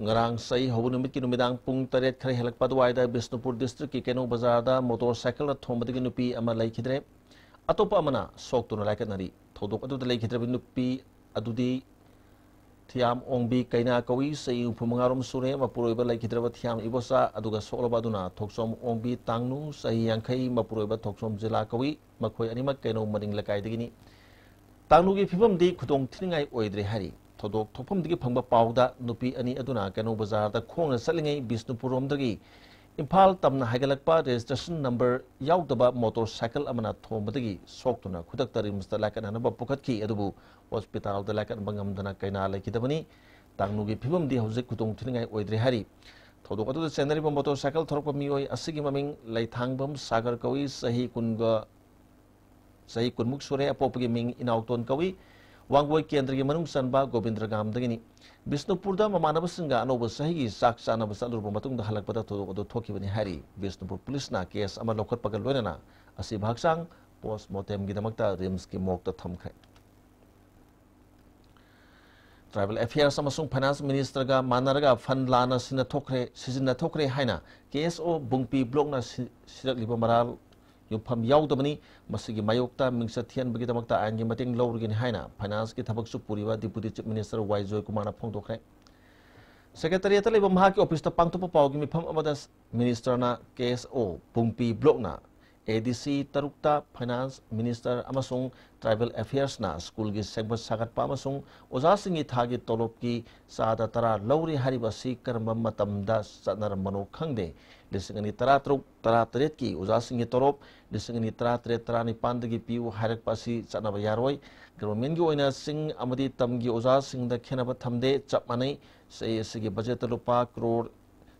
ꯉꯔꯥꯡ ꯆꯍꯤ ꯍꯧꯕ ꯅꯨꯃꯤꯠꯀꯤ ꯅꯨꯃꯤꯗꯥꯡ ꯄꯨꯡ ꯇꯔꯦꯠ ꯈꯔ ꯍꯦꯜꯂꯛꯄ ꯑꯗꯨꯋꯥꯏꯗ Bishnupur district ꯀꯤ ꯀꯩꯅꯧ ꯕꯖꯥꯔꯗ motor cycle ꯊꯣꯡꯕꯗꯒꯤ ꯅꯨꯄꯤ ꯑꯃ ꯂꯩꯈꯤꯗ꯭ꯔꯦ꯫ ꯑꯇꯣꯞꯄ ꯑꯃꯅ ꯁꯣꯛꯇꯨꯅ ꯂꯥꯏꯀꯠꯅꯔꯤ꯫ ꯊꯧꯗꯣꯛ ꯑꯗꯨꯗ ꯂꯩꯈꯤꯗ꯭ꯔꯕ ꯅꯨꯄꯤ ꯑꯗꯨꯗꯤ ꯊꯤꯌꯥꯝ ꯑꯣꯡꯕꯤ ꯀꯩꯅꯥ ꯀꯧꯏ, ꯆꯍꯤ ꯍꯨꯝꯐꯨ ꯃꯉꯥ ꯔꯣꯝ ꯁꯨꯔꯦ꯫ ꯃꯄꯨꯔꯣꯏꯕ ꯂꯩꯈꯤꯗ꯭ꯔꯕ ꯊꯤꯌꯥꯝ ꯏꯕꯣꯆꯥ ꯑꯗꯨꯒ ꯁꯣꯛꯂꯕ ꯑꯗꯨꯅ ꯊꯣꯛꯆꯣꯝ ꯑꯣꯡꯕꯤ ꯇꯥꯡꯅꯨ, ꯆꯍꯤ ꯌꯥꯡꯈꯩ, ꯃꯄꯨꯔꯣꯏꯕ ꯊꯣꯛꯆꯣꯝ ꯖꯤꯂꯥ ꯀꯧꯏ꯫ ꯃꯈꯣꯏ ꯑꯅꯤꯃꯛ ꯀꯩꯅꯧ ꯃꯅꯤꯡ ꯂꯩꯀꯥꯏꯗꯒꯤꯅꯤ꯫ ꯇꯥꯡꯅꯨꯒꯤ ꯐꯤꯕꯝꯗꯤ ꯈꯨꯗꯣꯡ ꯊꯤꯅꯤꯡꯉꯥꯏ ꯑꯣꯏꯗ꯭ꯔꯦ ꯍꯥꯏꯔꯤ꯫ ꯊꯧꯗꯣꯛ ꯊꯣꯛꯐꯝꯗꯒꯤ ꯐꯪꯕ ꯄꯥꯎꯗ ꯅꯨꯄꯤ ꯑꯅꯤ ꯑꯗꯨꯅ ꯀꯩꯅꯧ ꯕꯖꯥꯔꯗ ꯈꯣꯡꯅ ꯆꯠꯂꯤꯉꯩ ꯕꯤꯁꯅꯨꯄꯨꯔ ꯔꯣꯝꯗꯒꯤ ꯏꯝꯐꯥꯜ ꯇꯝꯅ ꯍꯥꯏꯒꯠꯂꯛꯄ registration number ꯌꯥꯎꯗꯕ motor cycle ꯑꯃꯅ ꯊꯣꯝꯕꯗꯒꯤ ꯁꯣꯛꯇꯨꯅ ꯈꯨꯗꯛꯇ RIMS ꯇ ꯂꯥꯏꯀꯠꯅꯅꯕ ꯄꯨꯈꯠꯈꯤ, ꯑꯗꯨꯕꯨ hospital ꯗ ꯂꯥꯏꯀꯠꯅꯕ ꯉꯝꯗꯅ ꯀꯩꯅꯥ ꯂꯩꯈꯤꯗꯕꯅꯤ꯫ ꯇꯥꯡꯅꯨꯒꯤ ꯐꯤꯕꯝꯗꯤ ꯍꯧꯖꯤꯛ ꯈꯨꯗꯣꯡ ꯊꯤꯅꯤꯡꯉꯥꯏ ꯑꯣꯏꯗ꯭ꯔꯦ ꯍꯥꯏꯔꯤ꯫ ꯊꯧꯗꯣꯛ ꯑꯗꯨꯗ ꯆꯦꯟꯅꯔꯤꯕ motor cycle ꯊꯧꯔꯛꯄ ꯃꯤꯑꯣꯏ ꯑꯁꯤꯒꯤ ꯃꯃꯤꯡ ꯂꯩꯊꯥꯡꯕꯝ ꯁꯥꯒꯔ ꯀꯧꯏ, ꯆꯍꯤ ꯀꯨꯟꯒ ꯆꯍꯤ ꯀꯨꯟꯃꯨꯛ ꯁꯨꯔꯦ꯫ ꯑꯄꯣꯛꯄꯒꯤ ꯃꯤꯡ ꯏꯅꯥꯎꯇꯣꯟ ꯀꯧꯏ꯫ ꯋꯥꯡꯒꯣꯏ ꯀꯦꯟꯗ꯭ꯔꯒꯤ ꯃꯅꯨꯡ ꯆꯟꯕ ꯒꯣꯕꯤꯟꯗ꯭ꯔꯒꯥꯝꯗꯒꯤꯅꯤ꯫ ꯕꯤꯁꯅꯨꯄꯨꯔꯗ ꯃꯃꯥꯟꯅꯕꯁꯤꯡꯒ ꯑꯅꯧꯕ ꯆꯍꯤꯒꯤ ꯆꯥꯛ ꯆꯥꯅꯕ ꯆꯠꯂꯨꯔꯕ ꯃꯇꯨꯡꯗ ꯍꯜꯂꯛꯄꯗ ꯊꯧꯗꯣꯛ ꯑꯗꯨ ꯊꯣꯛꯈꯤꯕꯅꯤ ꯍꯥꯏꯔꯤ꯫ ꯕꯤꯁꯅꯨꯄꯨꯔ ꯄꯨꯂꯤꯁꯅ case ꯑꯃ ꯂꯧꯈꯠꯄꯒ ꯂꯣꯏꯅꯅ ꯑꯁꯤꯕ ꯍꯛꯆꯥꯡ post mortem ꯒꯤꯗꯃꯛꯇ RIMS ꯀꯤ morgue ꯇ ꯊꯝꯈ꯭ꯔꯦ꯫ Tribal Affairs ꯑꯃꯁꯨꯡ Finance Ministerꯒ ꯃꯥꯟꯅꯔꯒ fund ꯂꯥꯟꯅ ꯁꯤꯟꯅꯊꯣꯛꯈ꯭ꯔꯦ, ꯁꯤꯖꯤꯟꯅꯊꯣꯛꯈ꯭ꯔꯦ ꯍꯥꯏꯅ K S O ꯕꯨꯡꯄꯤ blockꯅ ꯁꯤ-, ꯁꯤꯔꯛꯂꯤꯕ ꯃꯔꯥꯜ ꯌꯨꯝꯐꯝ ꯌꯥꯎꯗꯕꯅꯤ꯫ ꯃꯁꯤꯒꯤ ꯃꯥꯌꯣꯛꯇ ꯃꯤꯡꯆꯠ ꯊꯤꯍꯟꯕꯒꯤꯗꯃꯛꯇ ꯑꯥꯏꯟꯒꯤ ꯃꯇꯦꯡ ꯂꯧꯔꯒꯅꯤ ꯍꯥꯏꯅ Financeꯀꯤ ꯊꯕꯛꯁꯨ ꯄꯨꯔꯤꯕ Deputy Chief Minister ꯋꯥꯏ ꯖꯣꯏꯀꯨꯃꯥꯔꯅ ꯐꯣꯡꯗꯣꯛꯈ꯭ꯔꯦ꯫ Secretariatꯇ ꯂꯩꯕ ꯃꯍꯥꯛꯀꯤ officeꯇ ꯄꯥꯡꯊꯣꯛꯄ ꯄꯥꯎꯒꯤ ꯃꯤꯐꯝ ꯑꯃꯗ Ministerꯅ K S O ꯕꯨꯡꯄꯤ blockꯅ A D C ꯇꯔꯨꯛꯇ Finance Minister ꯑꯃꯁꯨꯡ Tribal Affairsꯅ schoolꯒꯤ ꯁꯦꯝꯒꯠ ꯁꯥꯒꯠꯄ ꯑꯃꯁꯨꯡ ꯑꯣꯖꯥꯁꯤꯡꯒꯤ ꯊꯥꯒꯤ ꯇꯣꯂꯣꯞꯀꯤ ꯆꯥꯗ ꯇꯔꯥ ꯂꯧꯔꯤ ꯍꯥꯏꯔꯤꯕ ꯑꯁꯤ ꯀꯔꯝꯕ ꯃꯇꯝꯗ ꯆꯠꯅꯔꯝꯕꯅꯣ ꯈꯪꯗꯦ꯫ ꯂꯤꯁꯤꯡ ꯑꯅꯤ ꯇꯔꯥꯇꯔꯨꯛ ꯇꯔꯥꯇꯔꯦꯠꯀꯤ ꯑꯣꯖꯥꯁꯤꯡꯒꯤ ꯇꯣꯂꯣꯞ ꯂꯤꯁꯤꯡ ꯑꯅꯤ ꯇꯔꯥꯇꯔꯦꯠ ꯇꯔꯥꯅꯤꯄꯥꯟꯗꯒꯤ ꯄꯤꯌꯨ ꯍꯥꯏꯔꯛꯄ ꯑꯁꯤ ꯆꯠꯅꯕ ꯌꯥꯔꯣꯏ꯫ Governmentꯀꯤ ꯑꯣꯏꯅ ꯆꯤꯡ ꯑꯃꯗꯤ ꯇꯝꯒꯤ ꯑꯣꯖꯥꯁꯤꯡꯗ ꯈꯦꯠꯅꯕ ꯊꯝꯗꯦ, ꯆꯞ ꯃꯥꯟꯅꯩ꯫ C A Sꯒꯤ budgetꯇ ꯂꯨꯄꯥ ꯀ꯭ꯔꯣꯔ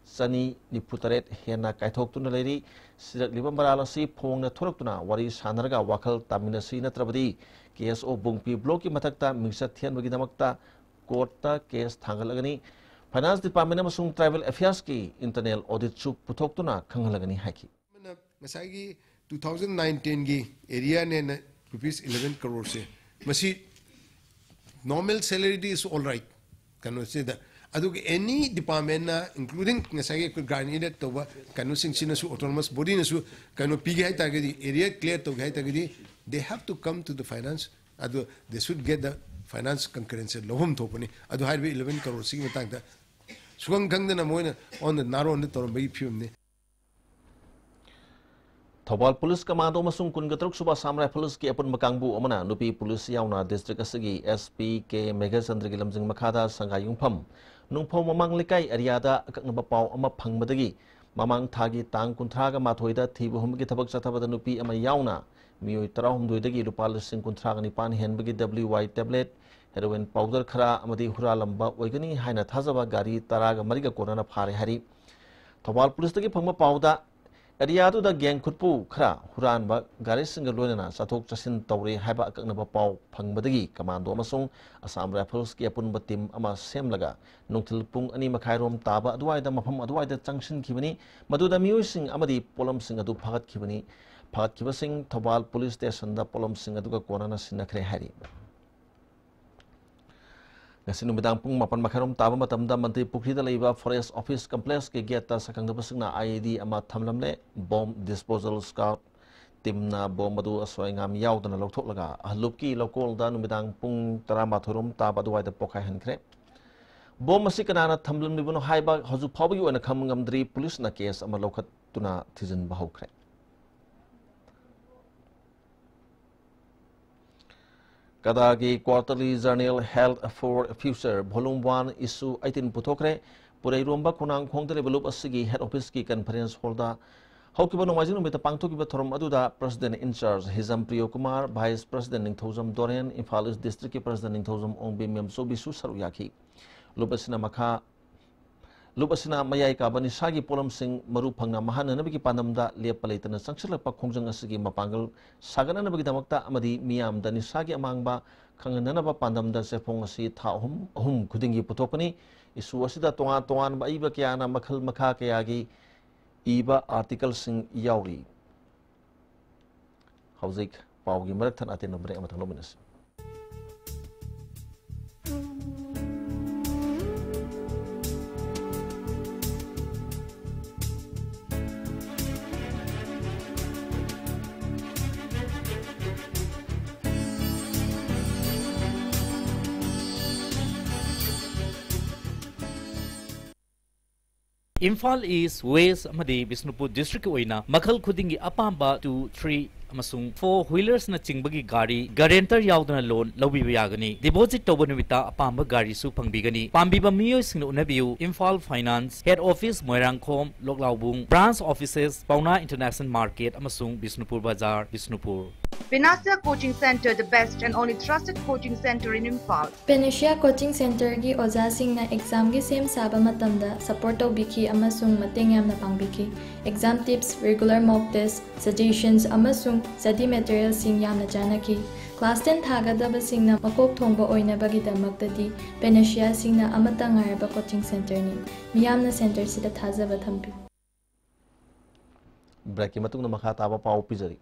ꯆꯅꯤ ꯅꯤꯐꯨ ꯇꯔꯦꯠ ꯍꯦꯟꯅ ꯀꯥꯏꯊꯣꯛꯇꯨꯅ ꯂꯩꯔꯤ꯫ ꯁꯤꯔꯛꯂꯤꯕ ꯃꯔꯥꯜ ꯑꯁꯤ ꯐꯣꯡꯅ ꯊꯣꯔꯛꯇꯨꯅ ꯋꯥꯔꯤ ꯁꯥꯟꯅꯔꯒ ꯋꯥꯈꯜ ꯇꯥꯃꯤꯟꯅꯁꯤ, ꯅꯠꯇ꯭ꯔꯕꯗꯤ K S O ꯕꯨꯡꯄꯤ blockꯀꯤ ꯃꯊꯛꯇ ꯃꯤꯡꯆꯠ ꯊꯤꯍꯟꯕꯒꯤꯗꯃꯛꯇ courtꯇ case ꯊꯥꯡꯒꯠꯂꯒꯅꯤ꯫ Finance Department ꯑꯃꯁꯨꯡ Tribal Affairsꯀꯤ internal auditꯁꯨ ꯄꯨꯊꯣꯛꯇꯨꯅ ꯈꯪꯍꯜꯂꯒꯅꯤ ꯍꯥꯏꯈꯤ꯫ ꯑꯃꯅ ꯉꯁꯥꯏꯒꯤ two thousand nineteenꯒꯤ areaꯅꯦꯅ rupees eleven crore ꯁꯦ, ꯃꯁꯤ normal salaryꯗꯤ is all right, ꯀꯩꯅꯣꯁꯤꯗ, ꯑꯗꯨꯒ any departmentꯅ, including ꯉꯁꯥꯏꯒꯤ ꯑꯩꯈꯣꯏ grant in aid ꯇꯧꯕ ꯀꯩꯅꯣꯁꯤꯡꯁꯤꯅꯁꯨ, autonomous bodyꯅꯁꯨ ꯀꯩꯅꯣ ꯄꯤꯒꯦ ꯍꯥꯏ ꯇꯥꯔꯒꯗꯤ, area clear ꯇꯧꯒꯦ ꯍꯥꯏ ꯇꯥꯔꯒꯗꯤ, they have to come to the finance, ꯑꯗꯨ they should get the finance concurrence ꯂꯧꯐꯝ ꯊꯣꯛꯄꯅꯤ꯫ ꯑꯗꯨ ꯍꯥꯏꯔꯤꯕ eleven crore ꯁꯤꯒꯤ ꯃꯇꯥꯡꯗ ꯁꯨꯈꯪ ꯈꯪꯗꯅ ꯃꯣꯏꯅ on the ꯅꯥꯔꯣꯟꯗ ꯇꯧꯔꯝꯕꯒꯤ ꯐꯤꯕꯝꯅꯤ꯫ Thoubal Police Commando ꯑꯃꯁꯨꯡ ꯀꯨꯟꯒ ꯇꯔꯨꯛ ꯁꯨꯕ Assam Riflesꯀꯤ ꯑꯄꯨꯟꯕ ꯀꯥꯡꯕꯨ ꯑꯃꯅ ꯅꯨꯄꯤ police ꯌꯥꯎꯅ district ꯑꯁꯤꯒꯤ S P K ꯃꯦꯘꯆꯟꯗ꯭ꯔꯒꯤ ꯂꯝꯖꯤꯡ ꯃꯈꯥꯗ ꯁꯪꯒꯥꯏ ꯌꯨꯝꯐꯝ ꯅꯨꯡꯐꯧ ꯃꯃꯥꯡ ꯂꯩꯀꯥꯏ areaꯗ ꯑꯀꯛꯅꯕ ꯄꯥꯎ ꯑꯃ ꯐꯪꯕꯗꯒꯤ ꯃꯃꯥꯡ ꯊꯥꯒꯤ ꯇꯥꯡ ꯀꯨꯟꯊ꯭ꯔꯥꯒ ꯃꯥꯊꯣꯏꯗ ꯊꯤꯕ ꯍꯨꯝꯕꯒꯤ ꯊꯕꯛ ꯆꯠꯊꯕꯗ ꯅꯨꯄꯤ ꯑꯃ ꯌꯥꯎꯅ ꯃꯤꯑꯣꯏ ꯇꯔꯥꯍꯨꯝꯗꯣꯏꯗꯒꯤ ꯂꯨꯄꯥ ꯂꯤꯁꯤꯡ ꯀꯨꯟꯊ꯭ꯔꯥꯒ ꯅꯤꯄꯥꯟ ꯍꯦꯟꯕꯒꯤ W Y tablet, heroin powder ꯈꯔ ꯑꯃꯗꯤ ꯍꯨꯔꯥꯜꯂꯝꯕ ꯑꯣꯏꯒꯅꯤ ꯍꯥꯏꯅ ꯊꯥꯖꯕ ꯒꯥꯔꯤ ꯇꯔꯥꯒ ꯃꯔꯤꯒ ꯀꯣꯟꯅꯅ ꯐꯥꯔꯦ ꯍꯥꯏꯔꯤ꯫ ꯊꯧꯕꯥꯜ Policeꯇꯒꯤ ꯐꯪꯕ ꯄꯥꯎꯗ, areaꯗꯨꯗ gang ꯈꯨꯠꯄꯨ ꯈꯔ ꯍꯨꯔꯥꯟꯕ ꯒꯥꯔꯤꯁꯤꯡꯒ ꯂꯣꯏꯅꯅ ꯆꯠꯊꯣꯛ ꯆꯠꯁꯤꯟ ꯇꯧꯔꯦ ꯍꯥꯏꯕ ꯑꯀꯛꯅꯕ ꯄꯥꯎ ꯐꯪꯕꯗꯒꯤ Commando ꯑꯃꯁꯨꯡ Assam Riflesꯀꯤ ꯑꯄꯨꯟꯕ team ꯑꯃ ꯁꯦꯝꯂꯒ ꯅꯨꯡꯊꯤꯜ ꯄꯨꯡ ꯑꯅꯤ ꯃꯈꯥꯏꯔꯣꯝ ꯇꯥꯕ ꯑꯗꯨꯋꯥꯏꯗ ꯃꯐꯝ ꯑꯗꯨꯋꯥꯏꯗ ꯆꯪꯁꯤꯟꯈꯤꯕꯅꯤ꯫ ꯃꯗꯨꯗ ꯃꯤꯑꯣꯏꯁꯤꯡ ꯑꯃꯗꯤ ꯄꯣꯠꯂꯝꯁꯤꯡ ꯑꯗꯨ ꯐꯥꯒꯠꯈꯤꯕꯅꯤ꯫ ꯐꯥꯒꯠꯈꯤꯕꯁꯤꯡ ꯊꯧꯕꯥꯜ Police Stationꯗ ꯄꯣꯠꯂꯝꯁꯤꯡ ꯑꯗꯨꯒ ꯀꯣꯟꯅꯅ ꯁꯤꯟꯅꯈ꯭ꯔꯦ ꯍꯥꯏꯔꯤ꯫ ꯉꯁꯤ ꯅꯨꯃꯤꯗꯥꯡ ꯄꯨꯡ ꯃꯥꯄꯟ ꯃꯈꯥꯏꯔꯣꯝ ꯇꯥꯕ ꯃꯇꯝꯗ ꯃꯟꯇ꯭ꯔꯤ ꯄꯨꯈ꯭ꯔꯤꯗ ꯂꯩꯕ Forest Office Complexꯀꯤ gateꯇ ꯁꯛꯈꯪꯗꯕꯁꯤꯡꯅ IED ꯑꯃ ꯊꯝꯂꯝꯂꯦ꯫ Bomb disposal squad teamꯅ bomb ꯑꯗꯨ ꯑꯁꯣꯏ ꯑꯉꯥꯝ ꯌꯥꯎꯗꯅ ꯂꯧꯊꯣꯛꯂꯒ ꯑꯍꯜꯂꯨꯞꯀꯤ ꯂꯧꯀꯣꯜꯗ ꯅꯨꯃꯤꯗꯥꯡ ꯄꯨꯡ ꯇꯔꯥꯃꯥꯊꯣꯏꯔꯣꯝ ꯇꯥꯕ ꯑꯗꯨꯋꯥꯏꯗ ꯄꯣꯈꯥꯏꯍꯟꯈ꯭ꯔꯦ꯫ Bomb ꯑꯁꯤ ꯀꯅꯥꯅ ꯊꯝꯂꯝꯂꯤꯕꯅꯣ ꯍꯥꯏꯕ ꯍꯧꯖꯤꯛ ꯐꯥꯎꯕꯒꯤ ꯑꯣꯏꯅ ꯈꯪꯕ ꯉꯝꯗ꯭ꯔꯤ꯫ ꯄꯨꯂꯤꯁꯅ case ꯑꯃ ꯂꯧꯈꯠꯇꯨꯅ ꯊꯤꯖꯤꯟꯕ ꯍꯧꯈ꯭ꯔꯦ꯫ ꯀꯗꯥꯒꯤ quarterly journal Health for Future volume one issue eighteen ꯄꯨꯊꯣꯛꯈ꯭ꯔꯦ꯫ ꯄꯨꯔꯩꯔꯣꯝꯕ ꯈꯣꯡꯅꯥꯡꯈꯣꯡꯗ ꯂꯩꯕ ꯂꯨꯞ ꯑꯁꯤꯒꯤ head officeꯀꯤ conference hallꯗ ꯍꯧꯈꯤꯕ ꯅꯣꯡꯃꯥꯏꯖꯤꯡ ꯅꯨꯃꯤꯠꯇ ꯄꯥꯡꯊꯣꯛꯈꯤꯕ ꯊꯧꯔꯝ ꯑꯗꯨꯗ president in charge Hijam ꯄ꯭ꯔꯤꯌꯣ Kumar, vice president Ningthoujam ꯗꯣꯔꯦꯟ, Imphal East districtꯀꯤ president ꯅꯤꯡꯊꯧꯖꯝ ꯑꯣꯡꯕꯤ ꯃꯦꯝꯆꯧꯕꯤꯁꯨ ꯁꯔꯨꯛ ꯌꯥꯈꯤ꯫ ꯂꯨꯞ ꯑꯁꯤꯅ ꯃꯈꯥ ꯂꯨꯞ ꯑꯁꯤꯅ ꯃꯌꯥꯏ ꯀꯥꯕ ꯅꯤꯁꯥꯒꯤ ꯄꯣꯠꯂꯝꯁꯤꯡ ꯃꯔꯨ ꯐꯪꯅ ꯃꯥꯡꯍꯟꯅꯅꯕꯒꯤ ꯄꯥꯟꯗꯝꯗ ꯂꯦꯞꯄ ꯂꯩꯇꯅ ꯆꯪꯁꯤꯜꯂꯛꯄ ꯈꯣꯡꯖꯪ ꯑꯁꯤꯒꯤ ꯃꯄꯥꯡꯒꯜ ꯁꯥꯒꯠꯅꯅꯕꯒꯤꯗꯃꯛꯇ ꯑꯃꯗꯤ ꯃꯤꯌꯥꯝꯗ ꯅꯤꯁꯥꯒꯤ ꯑꯃꯥꯡꯕ ꯈꯪꯍꯟꯅꯅꯕ ꯄꯥꯟꯗꯝꯗ ꯆꯦꯐꯣꯡ ꯑꯁꯤ ꯊꯥ ꯑꯍꯨꯝ, ꯑꯍꯨꯝ ꯈꯨꯗꯤꯡꯒꯤ ꯄꯨꯊꯣꯛꯀꯅꯤ꯫ Issue ꯑꯁꯤꯗ ꯇꯣꯉꯥꯟ ꯇꯣꯉꯥꯟꯕ ꯑꯏꯕ ꯀꯌꯥꯅ ꯃꯈꯜ ꯃꯈꯥ ꯀꯌꯥꯒꯤ ꯏꯕ articleꯁꯤꯡ ꯌꯥꯎꯔꯤ꯫ ꯍꯧꯖꯤꯛ ꯄꯥꯎꯒꯤ ꯃꯔꯛ ꯊꯠꯅ ꯑꯇꯦꯟꯕ break ꯑꯃꯇꯪ ꯂꯧꯃꯤꯟꯅꯁꯤ꯫ ꯏꯝꯐꯥꯜ ꯏꯁ, ꯋꯦꯁ ꯑꯃꯗꯤ ꯕꯤꯁꯅꯨꯄꯨꯔ districtꯀꯤ ꯑꯣꯏꯅ ꯃꯈꯜ ꯈꯨꯗꯤꯡꯒꯤ ꯑꯄꯥꯝꯕ two, three ꯑꯃꯁꯨꯡ four wheelersꯅ ꯆꯤꯡꯕꯒꯤ ꯒꯥꯔꯤ guarantor ꯌꯥꯎꯗꯅ loan ꯂꯧꯕꯤꯕ ꯌꯥꯒꯅꯤ꯫ Deposit ꯇꯧꯕ ꯅꯨꯃꯤꯠꯇ ꯑꯄꯥꯝꯕ ꯒꯥꯔꯤꯁꯨ ꯐꯪꯕꯤꯒꯅꯤ꯫ ꯄꯥꯝꯕꯤꯕ ꯃꯤꯑꯣꯏꯁꯤꯡꯅ ꯎꯅꯕꯤꯌꯨ, Imphal Finance, head office Moirangkhom, ꯂꯣꯛꯂꯥꯎꯕꯨꯡ, branch offices, ꯄꯥꯎꯅꯥ International Market ꯑꯃꯁꯨꯡ ꯕꯤꯁꯅꯨꯄꯨꯔ ꯕꯖꯥꯔ, Bishnupur. Panacea Coaching Center, the best and only trusted coaching center in Imphal. Panacea Coaching Centerꯒꯤ ꯑꯣꯖꯥꯁꯤꯡꯅ examꯒꯤ ꯁꯦꯝ ꯁꯥꯕ ꯃꯇꯝꯗ support ꯇꯧꯕꯤꯈꯤ ꯑꯃꯁꯨꯡ ꯃꯇꯦꯡ ꯌꯥꯝꯅ ꯄꯥꯡꯕꯤꯈꯤ꯫ Exam tips, regular mock test, suggestions ꯑꯃꯁꯨꯡ study materialꯁꯤꯡ ꯌꯥꯝꯅ ꯆꯥꯟꯅꯈꯤ꯫ Class ten ꯊꯥꯒꯗꯕꯁꯤꯡꯅ ꯃꯀꯣꯛ ꯊꯣꯡꯕ ꯑꯣꯏꯅꯕꯒꯤꯗꯃꯛꯇꯗꯤ Panaceaꯁꯤꯡꯅ ꯑꯃꯠꯇ ꯉꯥꯏꯔꯕ coaching centerꯅꯤ꯫ ꯃꯤꯌꯥꯝꯅ centerꯁꯤꯗ ꯊꯥꯖꯕ ꯊꯝꯕꯤꯌꯨ꯫ Breakꯀꯤ ꯃꯇꯨꯡꯗ ꯃꯈꯥ ꯇꯥꯕ ꯄꯥꯎ ꯄꯤꯖꯔꯤ꯫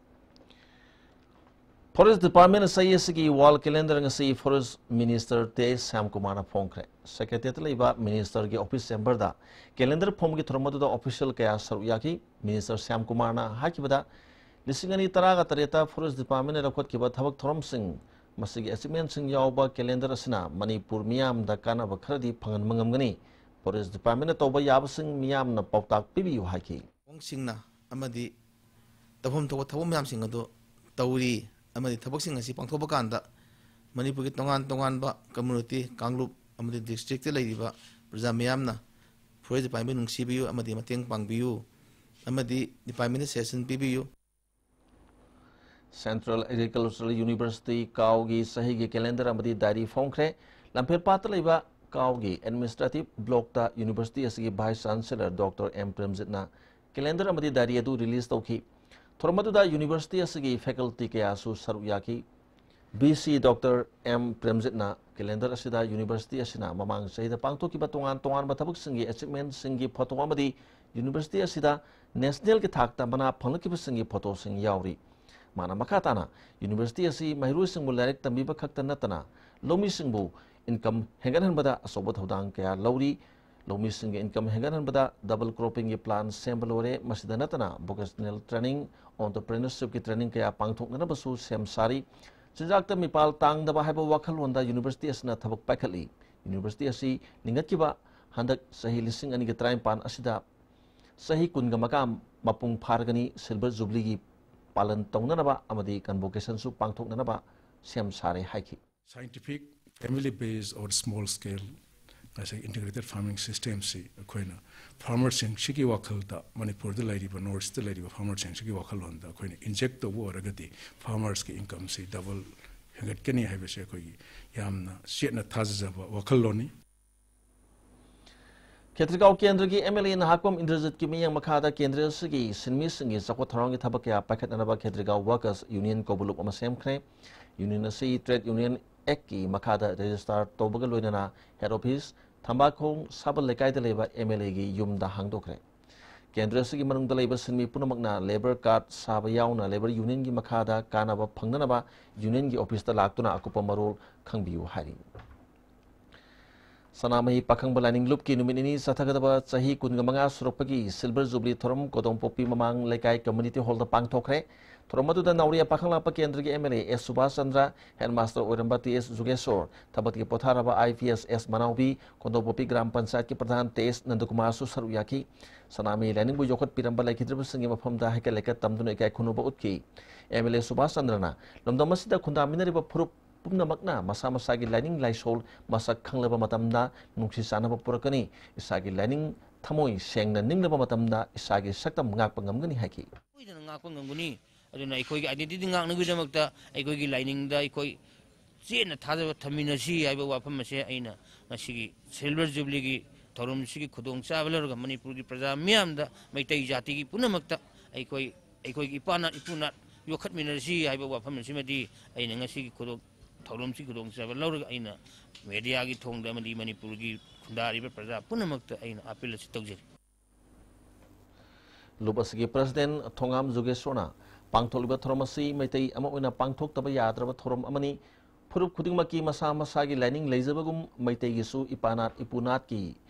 Forest Department ꯆꯍꯤ ꯑꯁꯤꯒꯤ Wall Calendar ꯉꯁꯤ Forest Minister ꯇꯦ ꯁ꯭ꯌꯥꯝꯀꯨꯃꯥꯔꯅ ꯐꯣꯡꯈ꯭ꯔꯦ꯫ Secretariat ꯂꯩꯕ Minister ꯒꯤ office chamber ꯗ calendar ꯐꯣꯡꯕꯒꯤ ꯊꯧꯔꯝ ꯑꯗꯨꯗ official ꯀꯌꯥ ꯁꯔꯨꯛ ꯌꯥꯈꯤ꯫ Minister ꯁ꯭ꯌꯥꯝꯀꯨꯃꯥꯔꯅ ꯍꯥꯏꯈꯤꯕꯗ, ꯂꯤꯁꯤꯡ ꯑꯅꯤ ꯇꯔꯥꯒ ꯇꯔꯦꯠꯇ Forest Department ꯅ ꯂꯧꯈꯠꯈꯤꯕ ꯊꯕꯛ ꯊꯧꯔꯝꯁꯤꯡ, ꯃꯁꯤꯒꯤ achievement ꯁꯤꯡ ꯌꯥꯎꯕ calendar ꯑꯁꯤꯅ ꯃꯅꯤꯄꯨꯔ ꯃꯤꯌꯥꯝꯗ ꯀꯥꯟꯅꯕ ꯈꯔꯗꯤ ꯐꯪꯍꯟꯕ ꯉꯝꯒꯅꯤ꯫ Forest Department ꯅ ꯇꯧꯕ ꯌꯥꯕꯁꯤꯡ ꯃꯤꯌꯥꯝꯅ ꯄꯥꯎꯇꯥꯛ ꯄꯤꯕꯤꯌꯨ ꯍꯥꯏꯈꯤ꯫ ꯊꯧꯑꯣꯡꯁꯤꯡꯅ ꯑꯃꯗꯤ ꯇꯧꯐꯝ ꯊꯣꯛꯄ ꯊꯕꯛ ꯃꯌꯥꯝꯁꯤꯡ ꯑꯗꯨ ꯇꯧꯔꯤ ꯑꯃꯗꯤ ꯊꯕꯛꯁꯤꯡ ꯑꯁꯤ ꯄꯥꯡꯊꯣꯛꯄ ꯀꯥꯟꯗ ꯃꯅꯤꯄꯨꯔꯒꯤ ꯇꯣꯉꯥꯟ ꯇꯣꯉꯥꯟꯕ community, ꯀꯥꯡꯂꯨꯞ ꯑꯃꯗꯤ district ꯇ ꯂꯩꯔꯤꯕ ꯄ꯭ꯔꯖꯥ ꯃꯤꯌꯥꯝꯅ Forest Department ꯅꯨꯡꯁꯤꯕꯤꯌꯨ ꯑꯃꯗꯤ ꯃꯇꯦꯡ ꯄꯥꯡꯕꯤꯌꯨ ꯑꯃꯗꯤ department ꯗ suggestion ꯄꯤꯕꯤꯌꯨ꯫ Central Agricultural University, ꯀꯥꯎꯒꯤ ꯆꯍꯤꯒꯤ calendar ꯑꯃꯗꯤ diary ꯐꯣꯡꯈ꯭ꯔꯦ꯫ ꯂꯝꯐꯦꯜꯄꯥꯠꯇ ꯂꯩꯕ ꯀꯥꯎꯒꯤ administrative block ꯇ university ꯑꯁꯤꯒꯤ Vice Chancellor Doctor ꯑꯦꯝ ꯄ꯭ꯔꯦꯝꯖꯤꯠꯅ calendar ꯑꯃꯗꯤ diary ꯑꯗꯨ release ꯇꯧꯈꯤ꯫ ꯊꯧꯔꯝ ꯑꯗꯨꯗ university ꯑꯁꯤꯒꯤ faculty ꯀꯌꯥꯁꯨ ꯁꯔꯨꯛ ꯌꯥꯈꯤ꯫ ꯚꯤ ꯁꯤ ꯗꯣꯛꯇꯔ ꯑꯦꯝ ꯄ꯭ꯔꯦꯝꯖꯤꯠꯅ calendar ꯑꯁꯤꯗ university ꯑꯁꯤꯅ ꯃꯃꯥꯡ ꯆꯍꯤꯗ ꯄꯥꯡꯊꯣꯛꯈꯤꯕ ꯇꯣꯉꯥꯟ ꯇꯣꯉꯥꯟꯕ ꯊꯕꯛꯁꯤꯡꯒꯤ achievement ꯁꯤꯡꯒꯤ photo ꯑꯃꯗꯤ university ꯑꯁꯤꯗ national ꯒꯤ ꯊꯥꯛꯇ ꯃꯅꯥ ꯐꯪꯂꯛꯈꯤꯕꯁꯤꯡꯒꯤ photo ꯁꯤꯡ ꯌꯥꯎꯔꯤ꯫ ꯃꯥꯅ ꯃꯈꯥ ꯇꯥꯅ university ꯑꯁꯤ ꯃꯍꯩꯔꯣꯏꯁꯤꯡꯕꯨ ꯂꯥꯏꯔꯤꯛ ꯇꯝꯕꯤꯕ ꯈꯛꯇ ꯅꯠꯇꯅ ꯂꯧꯃꯤꯁꯤꯡꯕꯨ income ꯍꯦꯟꯒꯠꯍꯟꯕꯗ ꯑꯆꯧꯕ ꯊꯧꯗꯥꯡ ꯀꯌꯥ ꯂꯧꯔꯤ꯫ ꯂꯧꯃꯤꯁꯤꯡꯒꯤ income ꯍꯦꯟꯒꯠꯍꯟꯕꯗ double cropping ꯒꯤ plan ꯁꯦꯝꯕ ꯂꯣꯏꯔꯦ꯫ ꯃꯁꯤꯗ ꯅꯠꯇꯅ vocational training, entrepreneurship ꯀꯤ training ꯀꯌꯥ ꯄꯥꯡꯊꯣꯛꯅꯅꯕꯁꯨ ꯁꯦꯝ ꯁꯥꯔꯤ꯫ ꯆꯤꯟꯖꯥꯛꯇ ꯃꯤꯄꯥꯜ ꯇꯥꯡꯗꯕ ꯍꯥꯏꯕ ꯋꯥꯈꯜꯂꯣꯟꯗ university ꯑꯁꯤꯅ ꯊꯕꯛ ꯄꯥꯏꯈꯠꯂꯤ꯫ University ꯑꯁꯤ ꯂꯤꯡꯈꯠꯈꯤꯕ ꯍꯟꯗꯛ ꯆꯍꯤ ꯂꯤꯁꯤꯡ ꯑꯅꯤꯒ ꯇꯔꯥꯅꯤꯄꯥꯟ ꯑꯁꯤꯗ ꯆꯍꯤ ꯀꯨꯟꯒ ꯃꯉꯥ ꯃꯄꯨꯡ ꯐꯥꯔꯒꯅꯤ꯫ Silver Jubilee ꯒꯤ ꯄꯥꯂꯟ ꯇꯧꯅꯅꯕ ꯑꯃꯗꯤ convocation ꯁꯨ ꯄꯥꯡꯊꯣꯛꯅꯅꯕ ꯁꯦꯝ ꯁꯥꯔꯦ ꯍꯥꯏꯈꯤ꯫ Scientific, family based or small scale, ꯉꯁꯥꯏ integrated farming system ꯁꯤ ꯑꯩꯈꯣꯏꯅ farmer ꯁꯤꯡꯁꯤꯒꯤ ꯋꯥꯈꯜꯗ, ꯃꯅꯤꯄꯨꯔꯗ ꯂꯩꯔꯤꯕ, North East ꯇ ꯂꯩꯔꯤꯕ farmer ꯁꯤꯡꯁꯤꯒꯤ ꯋꯥꯈꯜꯂꯣꯟꯗ ꯑꯩꯈꯣꯏꯅ inject ꯇꯧꯕ ꯑꯣꯏꯔꯒꯗꯤ farmers ꯀꯤ income ꯁꯤ double ꯍꯦꯟꯒꯠꯀꯅꯤ ꯍꯥꯏꯕꯁꯦ ꯑꯩꯈꯣꯏꯒꯤ ꯌꯥꯝꯅ ꯆꯦꯠꯅ ꯊꯥꯖꯖꯕ ꯋꯥꯈꯜꯂꯣꯟꯅꯤ꯫ ꯈꯦꯇ꯭ꯔꯤꯒꯥꯎ ꯀꯦꯟꯗ꯭ꯔꯒꯤ ꯑꯦꯝ ꯑꯦꯜ ꯑꯦ ꯅꯍꯥꯛꯄꯝ ꯏꯟꯗ꯭ꯔꯖꯤꯠꯀꯤ ꯃꯤꯠꯌꯦꯡ ꯃꯈꯥꯗ ꯀꯦꯟꯗ꯭ꯔ ꯑꯁꯤꯒꯤ ꯁꯤꯟꯃꯤꯁꯤꯡꯒꯤ ꯆꯥꯎꯈꯠ ꯊꯧꯔꯥꯡꯒꯤ ꯊꯕꯛ ꯀꯌꯥ ꯄꯥꯏꯈꯠꯅꯅꯕ ꯈꯦꯇ꯭ꯔꯤꯒꯥꯎ Workers Union ꯀꯧꯕ ꯂꯨꯞ ꯑꯃ ꯁꯦꯝꯈ꯭ꯔꯦ꯫ Union ꯑꯁꯤ Trade Union Act ꯀꯤ ꯃꯈꯥꯗ register ꯇꯧꯕꯒ ꯂꯣꯏꯅꯅ head office ꯊꯝꯕꯥꯈꯣꯡ ꯁꯥꯕꯜ ꯂꯩꯀꯥꯏꯗ ꯂꯩꯕ ꯑꯦꯝ ꯑꯦꯜ ꯑꯦꯒꯤ ꯌꯨꯝꯗ ꯍꯥꯡꯗꯣꯛꯈ꯭ꯔꯦ꯫ ꯀꯦꯟꯗ꯭ꯔ ꯑꯁꯤꯒꯤ ꯃꯅꯨꯡꯗ ꯂꯩꯕ ꯁꯤꯟꯃꯤ ꯄꯨꯝꯅꯃꯛꯅ ꯂꯦꯕꯔ ꯀꯥꯔꯗ ꯁꯥꯕ ꯌꯥꯎꯅ ꯂꯦꯕꯔ ꯌꯨꯅꯤꯌꯟꯒꯤ ꯃꯈꯥꯗ ꯀꯥꯟꯅꯕ ꯐꯪꯅꯅꯕ ꯌꯨꯅꯤꯌꯟꯒꯤ ꯑꯣꯐꯤꯁꯇ ꯂꯥꯛꯇꯨꯅ ꯑꯀꯨꯞꯄ ꯃꯔꯣꯜ ꯈꯪꯕꯤꯌꯨ ꯍꯥꯏꯔꯤ꯫ ꯁꯅꯥꯃꯍꯤ ꯄꯥꯈꯪꯕ ꯂꯥꯏꯅꯤꯡ ꯂꯨꯞꯀꯤ ꯅꯨꯃꯤꯠ ꯅꯤꯅꯤ ꯆꯠꯊꯒꯗꯕ ꯆꯍꯤ ꯀꯨꯟꯒ ꯃꯉꯥ ꯁꯨꯔꯛꯄꯒꯤ ꯁꯤꯜꯚꯔ ꯖꯨꯕꯤꯂꯤ ꯊꯧꯔꯝ ꯀꯣꯗꯣꯝꯄꯣꯛꯄꯤ ꯃꯃꯥꯡ ꯂꯩꯀꯥꯏ ꯀꯝꯃ꯭ꯌꯨꯅꯤꯇꯤ ꯍꯣꯜꯗ ꯄꯥꯡꯊꯣꯛꯈ꯭ꯔꯦ꯫ ꯊꯧꯔꯝ ꯑꯗꯨꯗ ꯅꯥꯎꯔꯤꯌꯥ ꯄꯥꯈꯪꯂꯥꯛꯄ ꯀꯦꯟꯗ꯭ꯔꯒꯤ M L A S Subash Chandra, headmaster ꯑꯣꯏꯔꯝꯕ ꯇꯤ ꯑꯦꯁ ꯖꯨꯒꯦꯁꯣꯔ, ꯊꯕꯛꯀꯤ ꯄꯣꯊꯥꯔꯕ I P S S ꯃꯅꯥꯎꯕꯤ, ꯀꯣꯗꯣꯝꯄꯣꯛꯄꯤ gram ꯄꯟꯆꯥꯌꯠꯀꯤ ꯄ꯭ꯔꯙꯥꯟ ꯇꯦ ꯑꯦꯁ ꯅꯟꯗꯀꯨꯃꯥꯔꯁꯨ ꯁꯔꯨꯛ ꯌꯥꯈꯤ꯫ ꯁꯅꯥꯃꯍꯤ ꯂꯥꯏꯅꯤꯡꯕꯨ ꯌꯣꯛꯈꯠꯄꯤꯔꯝꯕ ꯂꯩꯈꯤꯗ꯭ꯔꯕꯁꯤꯡꯒꯤ ꯃꯐꯝꯗ ꯍꯩꯀꯠ ꯂꯩꯀꯠ ꯇꯝꯗꯨꯅ ꯏꯀꯥꯏ ꯈꯨꯝꯅꯕ ꯎꯠꯈꯤ꯫ ꯑꯦꯝ ꯑꯦꯜ ꯑꯦ ꯁꯨꯕꯥꯁ ꯆꯟꯗ꯭ꯔꯅ ꯂꯝꯗꯝ ꯑꯁꯤꯗ ꯈꯨꯟꯗꯥꯃꯤꯟꯅꯔꯤꯕ ꯐꯨꯔꯨꯞ ꯄꯨꯝꯅꯃꯛꯅ ꯃꯁꯥ ꯃꯁꯥꯒꯤ ꯂꯥꯏꯅꯤꯡ ꯂꯥꯏꯁꯣꯜ ꯃꯁꯛ ꯈꯪꯂꯕ ꯃꯇꯝꯗ ꯅꯨꯡꯁꯤ ꯆꯥꯟꯅꯕ ꯄꯨꯔꯛꯀꯅꯤ꯫ ꯏꯁꯥꯒꯤ ꯂꯥꯏꯅꯤꯡ ꯊꯃꯣꯏ ꯁꯦꯡꯅ ꯅꯤꯡꯂꯕ ꯃꯇꯝꯗ ꯏꯁꯥꯒꯤ ꯁꯛꯇꯝ ꯉꯥꯛꯄ ꯉꯝꯒꯅꯤ ꯍꯥꯏꯈꯤ꯫ ꯁꯣꯏꯗꯅ ꯉꯥꯛꯄ ꯉꯝꯒꯅꯤ꯫ ꯑꯗꯨꯅ ꯑꯩꯈꯣꯏꯒꯤ identity ꯉꯥꯛꯅꯕꯒꯤꯗꯃꯛꯇ ꯑꯩꯈꯣꯏꯒꯤ ꯂꯥꯏꯅꯤꯡꯗ ꯑꯩꯈꯣꯏ ꯆꯦꯠꯅ ꯊꯥꯖꯕ ꯊꯝꯃꯤꯟꯅꯁꯤ ꯍꯥꯏꯕ ꯋꯥꯐꯝ ꯑꯁꯦ ꯑꯩꯅ ꯉꯁꯤꯒꯤ silver jubileeꯒꯤ ꯊꯧꯔꯝꯁꯤꯒꯤ ꯈꯨꯗꯣꯡꯆꯥꯕ ꯂꯧꯔꯒ ꯃꯅꯤꯄꯨꯔꯒꯤ ꯄ꯭ꯔꯖꯥ ꯃꯤꯌꯥꯝꯗ, ꯃꯩꯇꯩ ꯖꯥꯇꯤꯒꯤ ꯄꯨꯝꯅꯃꯛꯇ ꯑꯩꯈꯣꯏ, ꯑꯩꯈꯣꯏꯒꯤ ꯏꯄꯥꯅꯥꯠ ꯏꯄꯨꯅꯥꯠ ꯌꯣꯛꯈꯠꯃꯤꯟꯅꯁꯤ ꯍꯥꯏꯕ ꯋꯥꯐꯝ ꯑꯁꯤꯃꯗꯤ ꯑꯩꯅ ꯉꯁꯤꯒꯤ ꯈꯨꯗꯣꯡ-, ꯊꯧꯔꯝꯁꯤ ꯈꯨꯗꯣꯡꯆꯥꯕ ꯂꯧꯔꯒ ꯑꯩꯅ mediaꯒꯤ ꯊꯣꯡꯗ ꯑꯃꯗꯤ ꯃꯅꯤꯄꯨꯔꯒꯤ ꯈꯨꯟꯗꯥꯔꯤꯕ ꯄ꯭ꯔꯖꯥ ꯄꯨꯝꯅꯃꯛꯇ ꯑꯩꯅ appeal ꯑꯁꯤ ꯇꯧꯖꯔꯤ꯫ ꯂꯨꯞ ꯑꯁꯤꯒꯤ president ꯊꯣꯉꯥꯝ ꯖꯨꯒꯦꯁꯣꯔꯅ ꯄꯥꯡꯊꯣꯛꯂꯤꯕ ꯊꯧꯔꯝ ꯑꯁꯤ ꯃꯩꯇꯩ ꯑꯃ ꯑꯣꯏꯅ ꯄꯥꯡꯊꯣꯛꯇꯕ ꯌꯥꯗ꯭ꯔꯕ ꯊꯧꯔꯝ ꯑꯃꯅꯤ꯫ ꯐꯨꯔꯨꯞ ꯈꯨꯗꯤꯡꯃꯛꯀꯤ ꯃꯁꯥ ꯃꯁꯥꯒꯤ ꯂꯥꯏꯅꯤꯡ ꯂꯩꯖꯕꯒꯨꯝ ꯃꯩꯇꯩꯒꯤꯁꯨ ꯏꯄꯥꯅꯥꯠ ꯏꯄꯨꯅꯥꯠꯀꯤ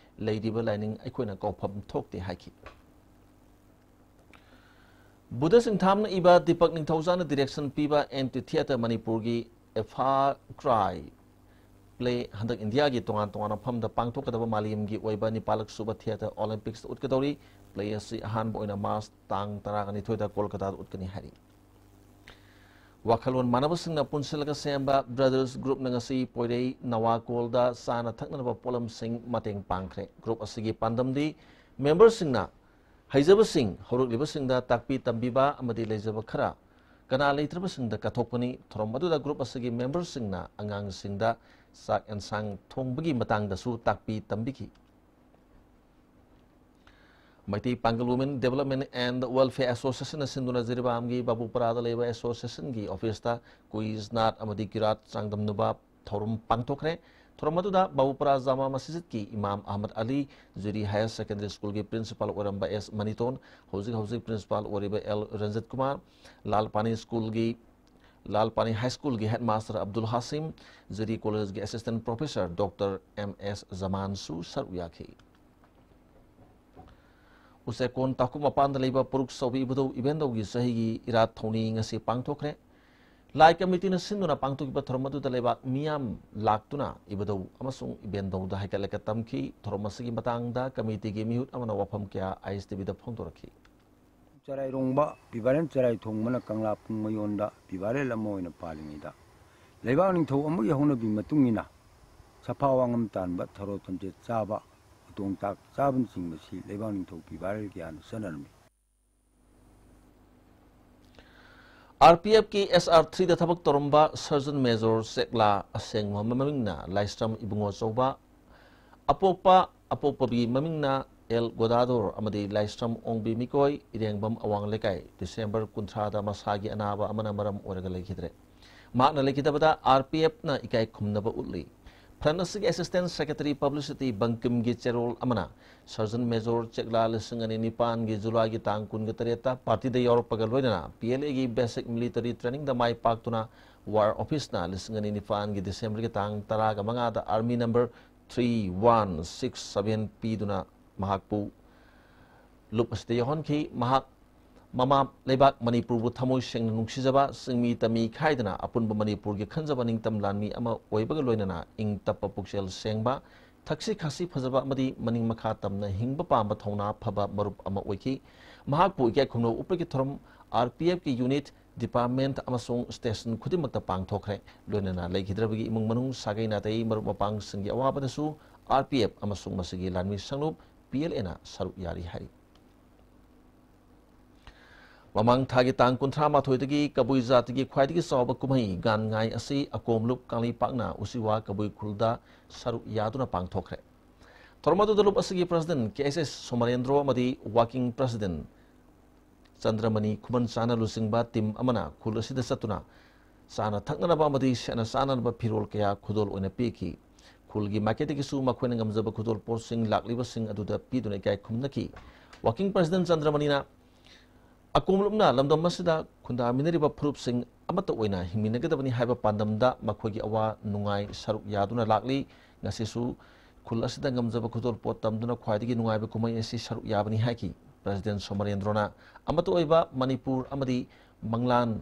ꯂꯩꯔꯤꯕ ꯂꯥꯏꯅꯤꯡ ꯑꯩꯈꯣꯏꯅ ꯀꯥꯎꯐꯝ ꯊꯣꯛꯇꯦ ꯍꯥꯏꯈꯤ꯫ ꯕꯨꯙ ꯁꯤꯡꯊꯥꯝꯅ ꯏꯕ ꯗꯤꯄꯛ ꯅꯤꯡꯊꯧꯖꯥꯅ direction ꯄꯤꯕ amphitheatre ꯃꯅꯤꯄꯨꯔꯒꯤ ꯑꯦꯐꯥ ꯀ꯭ꯔꯥꯏ play ꯍꯟꯗꯛ ꯏꯟꯗꯤꯌꯥꯒꯤ ꯇꯣꯉꯥꯟ ꯇꯣꯉꯥꯟꯕ ꯃꯐꯝꯗ ꯄꯥꯡꯊꯣꯛꯀꯗꯕ ꯃꯥꯂꯦꯝꯒꯤ ꯑꯣꯏꯕ ꯅꯤꯄꯥꯜꯂꯛ ꯁꯨꯕ theatre Olympicsꯇ ꯎꯠꯀꯗꯧꯔꯤ꯫ Play ꯑꯁꯤ ꯑꯍꯥꯟꯕ ꯑꯣꯏꯅ March ꯇꯥꯡ ꯇꯔꯥꯅꯤꯊꯣꯏꯗ ꯀꯣꯜꯀꯇꯥꯗ ꯎꯠꯀꯅꯤ ꯍꯥꯏꯔꯤ꯫ ꯋꯥꯈꯜꯂꯣꯟ ꯃꯥꯟꯅꯕꯁꯤꯡꯅ ꯄꯨꯟꯁꯤꯜꯂꯒ ꯁꯦꯝꯕ Brothers Groupꯅ ꯉꯁꯤ ꯄꯣꯏꯔꯩ ꯅꯋꯥꯀꯣꯜꯗ ꯆꯥꯅ ꯊꯛꯅꯅꯕ ꯄꯣꯠꯂꯝꯁꯤꯡ ꯃꯇꯦꯡ ꯄꯥꯡꯈ꯭ꯔꯦ꯫ Group ꯑꯁꯤꯒꯤ ꯄꯥꯟꯗꯝꯗꯤ memberꯁꯤꯡꯅ ꯍꯩꯖꯕꯁꯤꯡ ꯍꯧꯔꯛꯂꯤꯕꯁꯤꯡꯗ ꯇꯥꯛꯄꯤ ꯇꯝꯕꯤꯕ ꯑꯃꯗꯤ ꯂꯩꯖꯕ ꯈꯔ ꯀꯅꯥ ꯂꯩꯇ꯭ꯔꯕꯁꯤꯡꯗ ꯀꯠꯊꯣꯛꯄꯅꯤ꯫ ꯊꯧꯔꯝ ꯑꯗꯨꯗ group ꯑꯁꯤꯒꯤ memberꯁꯤꯡꯅ ꯑꯉꯥꯡꯁꯤꯡꯗ ꯆꯥꯛ ꯑꯦꯟꯁꯥꯡ ꯊꯣꯡꯕꯒꯤ ꯃꯇꯥꯡꯗꯁꯨ ꯇꯥꯛꯄꯤ ꯇꯝꯕꯤꯈꯤ꯫ ꯃꯩꯇꯩ ꯄꯥꯡꯒꯜ Women Development and Welfare Associationꯅ ꯁꯤꯟꯗꯨꯅ ꯖꯤꯔꯤꯕꯥꯝꯒꯤ ꯕꯥꯕꯨꯄꯔꯥꯗ ꯂꯩꯕ associationꯒꯤ officeꯇ quiz, ꯅꯥꯠ ꯑꯃꯗꯤ ꯀꯤꯔꯥꯠ ꯆꯥꯡꯗꯝꯅꯕ ꯊꯧꯔꯝ ꯄꯥꯡꯊꯣꯛꯈ꯭ꯔꯦ꯫ ꯊꯧꯔꯝ ꯑꯗꯨꯗ ꯕꯥꯕꯨꯄꯔꯥ ꯖꯥꯃꯥ ꯃꯁꯖꯤꯗꯀꯤ ꯏꯃꯥꯝ ꯑꯍꯃꯗ ꯑꯂꯤ, ꯖꯤꯔꯤ ꯍꯥꯌꯔ ꯁꯦꯀꯦꯟꯗꯔꯤ ꯁ꯭ꯀꯨꯜꯒꯤ ꯄ꯭ꯔꯤꯟꯁꯤꯄꯥꯜ ꯑꯣꯏꯔꯝꯕ ꯑꯦꯁ ꯃꯅꯤꯇꯣꯟ, ꯍꯧꯖꯤꯛ ꯍꯧꯖꯤꯛ ꯄ꯭ꯔꯤꯟꯁꯤꯄꯥꯜ ꯑꯣꯏꯔꯤꯕ ꯑꯦꯜ ꯔꯟꯖꯤꯠ ꯀꯨꯃꯥꯔ, ꯂꯥꯜꯄꯥꯅꯤ ꯁ꯭ꯀꯨꯜꯒꯤ, ꯂꯥꯜꯄꯥꯅꯤ ꯍꯥꯏ ꯁ꯭ꯀꯨꯜꯒꯤ ꯍꯦꯗꯃꯥꯁꯇꯔ ꯑꯕꯗꯨꯜ ꯍꯥꯁꯤꯝ, ꯖꯤꯔꯤ ꯀꯣꯂꯦꯖꯀꯤ ꯑꯦꯁꯤꯁꯇꯦꯟꯠ ꯄ꯭ꯔꯣꯐꯦꯁꯔ ꯗꯣꯛꯇꯔ ꯑꯦꯝ ꯑꯦꯁ ꯖꯃꯥꯟꯁꯨ ꯁꯔꯨꯛ ꯌꯥꯈꯤ꯫ ꯎꯆꯦꯛꯀꯣꯟ ꯇꯥꯀꯨ ꯃꯄꯥꯟꯗ ꯂꯩꯕ ꯄꯨꯔꯨꯛ ꯆꯧꯕꯤ ꯏꯕꯨꯙꯧ ꯏꯕꯦꯟꯗꯧꯒꯤ ꯆꯍꯤꯒꯤ ꯏꯔꯥꯠ ꯊꯧꯅꯤ ꯉꯁꯤ ꯄꯥꯡꯊꯣꯛꯈ꯭ꯔꯦ꯫ ꯂꯥꯏ ꯀꯃꯤꯇꯤꯅ ꯁꯤꯟꯗꯨꯅ ꯄꯥꯡꯊꯣꯛꯈꯤꯕ ꯊꯧꯔꯝ ꯑꯗꯨꯗ ꯂꯩꯕꯥꯛ ꯃꯤꯌꯥꯝ ꯂꯥꯛꯇꯨꯅ ꯏꯕꯨꯙꯧ ꯑꯃꯁꯨꯡ ꯏꯕꯦꯟꯗꯧꯗ ꯍꯩꯀꯠ ꯂꯩꯀꯠ ꯇꯝꯈꯤ꯫ ꯊꯧꯔꯝ ꯑꯁꯤꯒꯤ ꯃꯇꯥꯡꯗ ꯀꯃꯤꯇꯤꯒꯤ ꯃꯤꯍꯨꯠ ꯑꯃꯅ ꯋꯥꯐꯝ ꯀꯌꯥ ꯑꯥꯏ ꯑꯦꯁ ꯇꯤ ꯚꯤꯗ ꯐꯣꯡꯗꯣꯔꯛꯈꯤ꯫ ꯆꯔꯥꯏꯔꯣꯡꯕ ꯕꯤꯕꯥꯔꯦꯟ ꯆꯔꯥꯏꯊꯣꯡꯕꯅ ꯀꯪꯂꯥ ꯄꯨꯡ ꯃꯌꯣꯟꯗ ꯕꯤꯕꯥꯔꯦꯜ ꯑꯃ ꯑꯣꯏꯅ ꯄꯥꯜꯂꯤꯉꯩꯗ, ꯂꯩꯕꯥꯛ ꯅꯤꯡꯊꯧ ꯑꯃꯒꯤ ꯍꯧꯅꯕꯤ ꯃꯇꯨꯡ ꯏꯟꯅ ꯁꯐꯥ ꯋꯥꯉꯝ ꯇꯥꯟꯕ, ꯊꯔꯣ ꯊꯝꯆꯦꯠ ꯆꯥꯕ, ꯎꯇꯣꯡ ꯆꯥꯛ ꯆꯥꯕꯅꯆꯤꯡꯕꯁꯤ ꯂꯩꯕꯥꯛ ꯅꯤꯡꯊꯧ ꯕꯤꯕꯥꯔꯦꯜꯒꯤ ꯍꯥꯟꯅ ꯆꯠꯅꯔꯝꯃꯤ꯫ ꯑꯥꯔ ꯄꯤ ꯑꯦꯐꯀꯤ ꯑꯦꯁ ꯑꯥꯔ ꯊ꯭ꯔꯤꯗ ꯊꯕꯛ ꯇꯧꯔꯝꯕ ꯁꯔꯖꯟ ꯃꯦꯖꯣꯔ ꯆꯦꯛꯂꯥ, ꯑꯁꯦꯡꯕ ꯃꯃꯤꯡꯅ ꯂꯥꯏꯁ꯭ꯔꯝ ꯏꯕꯨꯡꯉꯣ ꯆꯧꯕ, ꯑꯄꯣꯛꯄ, ꯑꯄꯣꯛꯄꯒꯤ ꯃꯃꯤꯡꯅ ꯑꯦꯜ ꯒꯣꯗꯥꯗꯣꯔ ꯑꯃꯗꯤ ꯂꯥꯏꯁ꯭ꯔꯝ ꯑꯣꯡꯕꯤ ꯃꯤꯀꯣꯏ, ꯏꯔꯦꯡꯕꯝ ꯑꯋꯥꯡ ꯂꯩꯀꯥꯏ, ꯗꯤꯁꯦꯝꯕꯔ ꯀꯨꯟꯊ꯭ꯔꯥꯗ ꯃꯁꯥꯒꯤ ꯑꯅꯥꯕ ꯑꯃꯅ ꯃꯔꯝ ꯑꯣꯏꯔꯒ ꯂꯩꯈꯤꯗ꯭ꯔꯦ꯫ ꯃꯍꯥꯛꯅ ꯂꯩꯈꯤꯗꯕꯗ ꯑꯥꯔ ꯄꯤ ꯑꯦꯐꯅ ꯏꯀꯥꯏ ꯈꯨꯝꯅꯕ ꯎꯠꯂꯤ꯫ ꯐ꯭ꯔꯟꯠ ꯑꯁꯤꯒꯤ ꯑꯦꯁꯤꯁꯇꯦꯟꯠ ꯁꯦꯀ꯭ꯔꯦꯇꯔꯤ ꯄꯕ꯭ꯂꯤꯁꯤꯇꯤ ꯕꯪꯀꯤꯝꯒꯤ ꯆꯦꯔꯣꯜ ꯑꯃꯅ ꯁꯔꯖꯟ ꯃꯦꯖꯣꯔ ꯆꯦꯛꯂꯥ ꯂꯤꯁꯤꯡ ꯑꯅꯤ ꯅꯤꯄꯥꯟꯒꯤ ꯖꯨꯂꯥꯏꯒꯤ ꯇꯥꯡ ꯀꯨꯟꯒ ꯇꯔꯦꯠꯇ ꯄꯥꯔꯇꯤꯗ ꯌꯥꯎꯔꯛꯄꯒ ꯂꯣꯏꯅꯅ ꯄꯤ ꯑꯦꯜ ꯑꯦꯒꯤ ꯕꯦꯁꯤꯛ ꯃꯤꯂꯤꯇꯔꯤ ꯇ꯭ꯔꯦꯅꯤꯡꯗ ꯃꯥꯏ ꯄꯥꯛꯇꯨꯅ ꯋꯥꯔ ꯑꯣꯐꯤꯁꯅ ꯂꯤꯁꯤꯡ ꯑꯅꯤ ꯅꯤꯄꯥꯟꯒꯤ ꯗꯤꯁꯦꯝꯕꯔꯒꯤ ꯇꯥꯡ ꯇꯔꯥꯒ ꯃꯉꯥꯗ army number three one six seven ꯄꯤꯗꯨꯅ ꯃꯍꯥꯛꯄꯨ ꯂꯨꯞ ꯑꯁꯤꯗ ꯌꯥꯎꯍꯟꯈꯤ꯫ ꯃꯍꯥꯛ ꯃꯃꯥ ꯂꯩꯕꯥꯛ ꯃꯅꯤꯄꯨꯔꯕꯨ ꯊꯃꯣꯏ ꯁꯦꯡꯅ ꯅꯨꯡꯁꯤꯖꯕ, ꯆꯤꯡꯃꯤ ꯇꯝꯃꯤ ꯈꯥꯏꯗꯅ ꯑꯄꯨꯟꯕ ꯃꯅꯤꯄꯨꯔꯒꯤ ꯈꯟꯖꯕ ꯅꯤꯡꯇꯝ ꯂꯥꯟꯃꯤ ꯑꯃ ꯑꯣꯏꯕꯒ ꯂꯣꯏꯅꯅ ꯏꯪ ꯇꯞꯄ, ꯄꯨꯛꯆꯦꯜ ꯁꯦꯡꯕ, ꯊꯛꯁꯤ ꯈꯥꯁꯤ ꯐꯖꯕ ꯑꯃꯗꯤ ꯃꯅꯤꯡ ꯃꯈꯥ ꯇꯝꯅ ꯍꯤꯡꯕ ꯄꯥꯝꯕ ꯊꯧꯅꯥ ꯐꯕ ꯃꯔꯨꯞ ꯑꯃ ꯑꯣꯏꯈꯤ꯫ ꯃꯍꯥꯛꯄꯨ ꯏꯀꯥꯏ ꯈꯨꯝꯅꯕ ꯎꯠꯄꯒꯤ ꯊꯧꯔꯝ ꯑꯥꯔ ꯄꯤ ꯑꯦꯐꯀꯤ ꯌꯨꯅꯤꯠ, ꯗꯤꯄꯥꯔꯠꯃꯦꯟꯠ ꯑꯃꯁꯨꯡ ꯁ꯭ꯇꯦꯁꯟ ꯈꯨꯗꯤꯡꯃꯛꯇ ꯄꯥꯡꯊꯣꯛꯈ꯭ꯔꯦ꯫ ꯂꯣꯏꯅꯅ ꯂꯩꯈꯤꯗ꯭ꯔꯕꯒꯤ ꯏꯃꯨꯡ ꯃꯅꯨꯡ, ꯁꯥꯒꯩ ꯅꯥꯇꯩ, ꯃꯔꯨꯞ ꯃꯄꯥꯡꯁꯤꯡꯒꯤ ꯑꯋꯥꯕꯗꯁꯨ ꯑꯥꯔ ꯄꯤ ꯑꯦꯐ ꯑꯃꯁꯨꯡ ꯃꯁꯤꯒꯤ ꯂꯥꯟꯃꯤ ꯁꯪꯂꯨꯞ ꯄꯤ ꯑꯦꯜ ꯑꯦꯅ ꯁꯔꯨꯛ ꯌꯥꯔꯤ ꯍꯥꯏꯔꯤ꯫ ꯃꯃꯥꯡ ꯊꯥꯒꯤ ꯇꯥꯡ ꯀꯨꯟꯊ꯭ꯔꯥ ꯃꯥꯊꯣꯏꯗꯒꯤ ꯀꯕꯨꯏ ꯖꯥꯇꯤꯒꯤ ꯈ꯭ꯋꯥꯏꯗꯒꯤ ꯆꯥꯎꯕ ꯀꯨꯝꯍꯩ ꯒꯥꯟ ꯉꯥꯏ ꯑꯁꯤ ꯑꯀꯣꯝ ꯂꯨꯞ ꯀꯪꯂꯩꯄꯥꯛꯅ ꯎꯆꯤꯋꯥ ꯀꯕꯨꯏ ꯈꯨꯜꯗ ꯁꯔꯨꯛ ꯌꯥꯗꯨꯅ ꯄꯥꯡꯊꯣꯛꯈ꯭ꯔꯦ꯫ ꯊꯧꯔꯝ ꯑꯗꯨꯗ ꯂꯨꯞ ꯑꯁꯤꯒꯤ ꯄ꯭ꯔꯁꯤꯗꯦꯟꯠ ꯀꯦ ꯑꯦꯁ ꯑꯦꯁ ꯁꯣꯃꯥꯔꯦꯟꯗ꯭ꯔꯣ ꯑꯃꯗꯤ ꯋꯥꯔꯀꯤꯡ ꯄ꯭ꯔꯁꯤꯗꯦꯟꯠ ꯆꯟꯗ꯭ꯔꯃꯅꯤ ꯈꯨꯃꯟꯆꯥꯅ ꯂꯨꯆꯤꯡꯕ ꯇꯤꯝ ꯑꯃꯅ ꯈꯨꯜ ꯑꯁꯤꯗ ꯆꯠꯇꯨꯅ ꯆꯥꯅ ꯊꯛꯅꯅꯕ ꯑꯃꯗꯤ ꯁꯦꯠꯅ ꯆꯥꯅꯅꯕ ꯐꯤꯔꯣꯜ ꯀꯌꯥ ꯈꯨꯗꯣꯜ ꯑꯣꯏꯅ ꯄꯤꯈꯤ꯫ ꯈꯨꯜꯒꯤ ꯃꯥꯏꯀꯩꯗꯒꯤꯁꯨ ꯃꯈꯣꯏꯅ ꯉꯝꯖꯕ ꯈꯨꯗꯣꯜꯄꯣꯠꯁꯤꯡ ꯂꯥꯛꯂꯤꯕꯁꯤꯡ ꯑꯗꯨꯗ ꯄꯤꯗꯨꯅ ꯏꯀꯥꯏ ꯈꯨꯝꯅꯈꯤ꯫ Working President ꯆꯟꯗ꯭ꯔꯃꯅꯤꯅ ꯑꯀꯣꯝꯂꯨꯞꯅ ꯂꯝꯗꯝ ꯑꯁꯤꯗ ꯈꯨꯟꯗꯥꯃꯤꯟꯅꯔꯤꯕ ꯐꯨꯔꯨꯞꯁꯤꯡ ꯑꯃꯠꯇ ꯑꯣꯏꯅ ꯍꯤꯡꯃꯤꯟꯅꯒꯗꯕꯅꯤ ꯍꯥꯏꯕ ꯄꯥꯟꯗꯝꯗ ꯃꯈꯣꯏꯒꯤ ꯑꯋꯥ ꯅꯨꯡꯉꯥꯏ ꯁꯔꯨꯛ ꯌꯥꯗꯨꯅ ꯂꯥꯛꯂꯤ꯫ ꯉꯁꯤꯁꯨ ꯈꯨꯜ ꯑꯁꯤꯗ ꯉꯝꯖꯕ ꯈꯨꯗꯣꯜꯄꯣꯠ ꯇꯝꯗꯨꯅ ꯈ꯭ꯋꯥꯏꯗꯒꯤ ꯅꯨꯡꯉꯥꯏꯕ ꯀꯨꯝꯍꯩ ꯑꯁꯤ ꯁꯔꯨꯛ ꯌꯥꯕꯅꯤ ꯍꯥꯏꯈꯤ꯫ President ꯁꯣꯃꯔꯦꯟꯗ꯭ꯔꯣꯅ ꯑꯃꯠꯇ ꯑꯣꯏꯕ ꯃꯅꯤꯄꯨꯔ ꯑꯃꯗꯤ ꯃꯪꯂꯥꯟ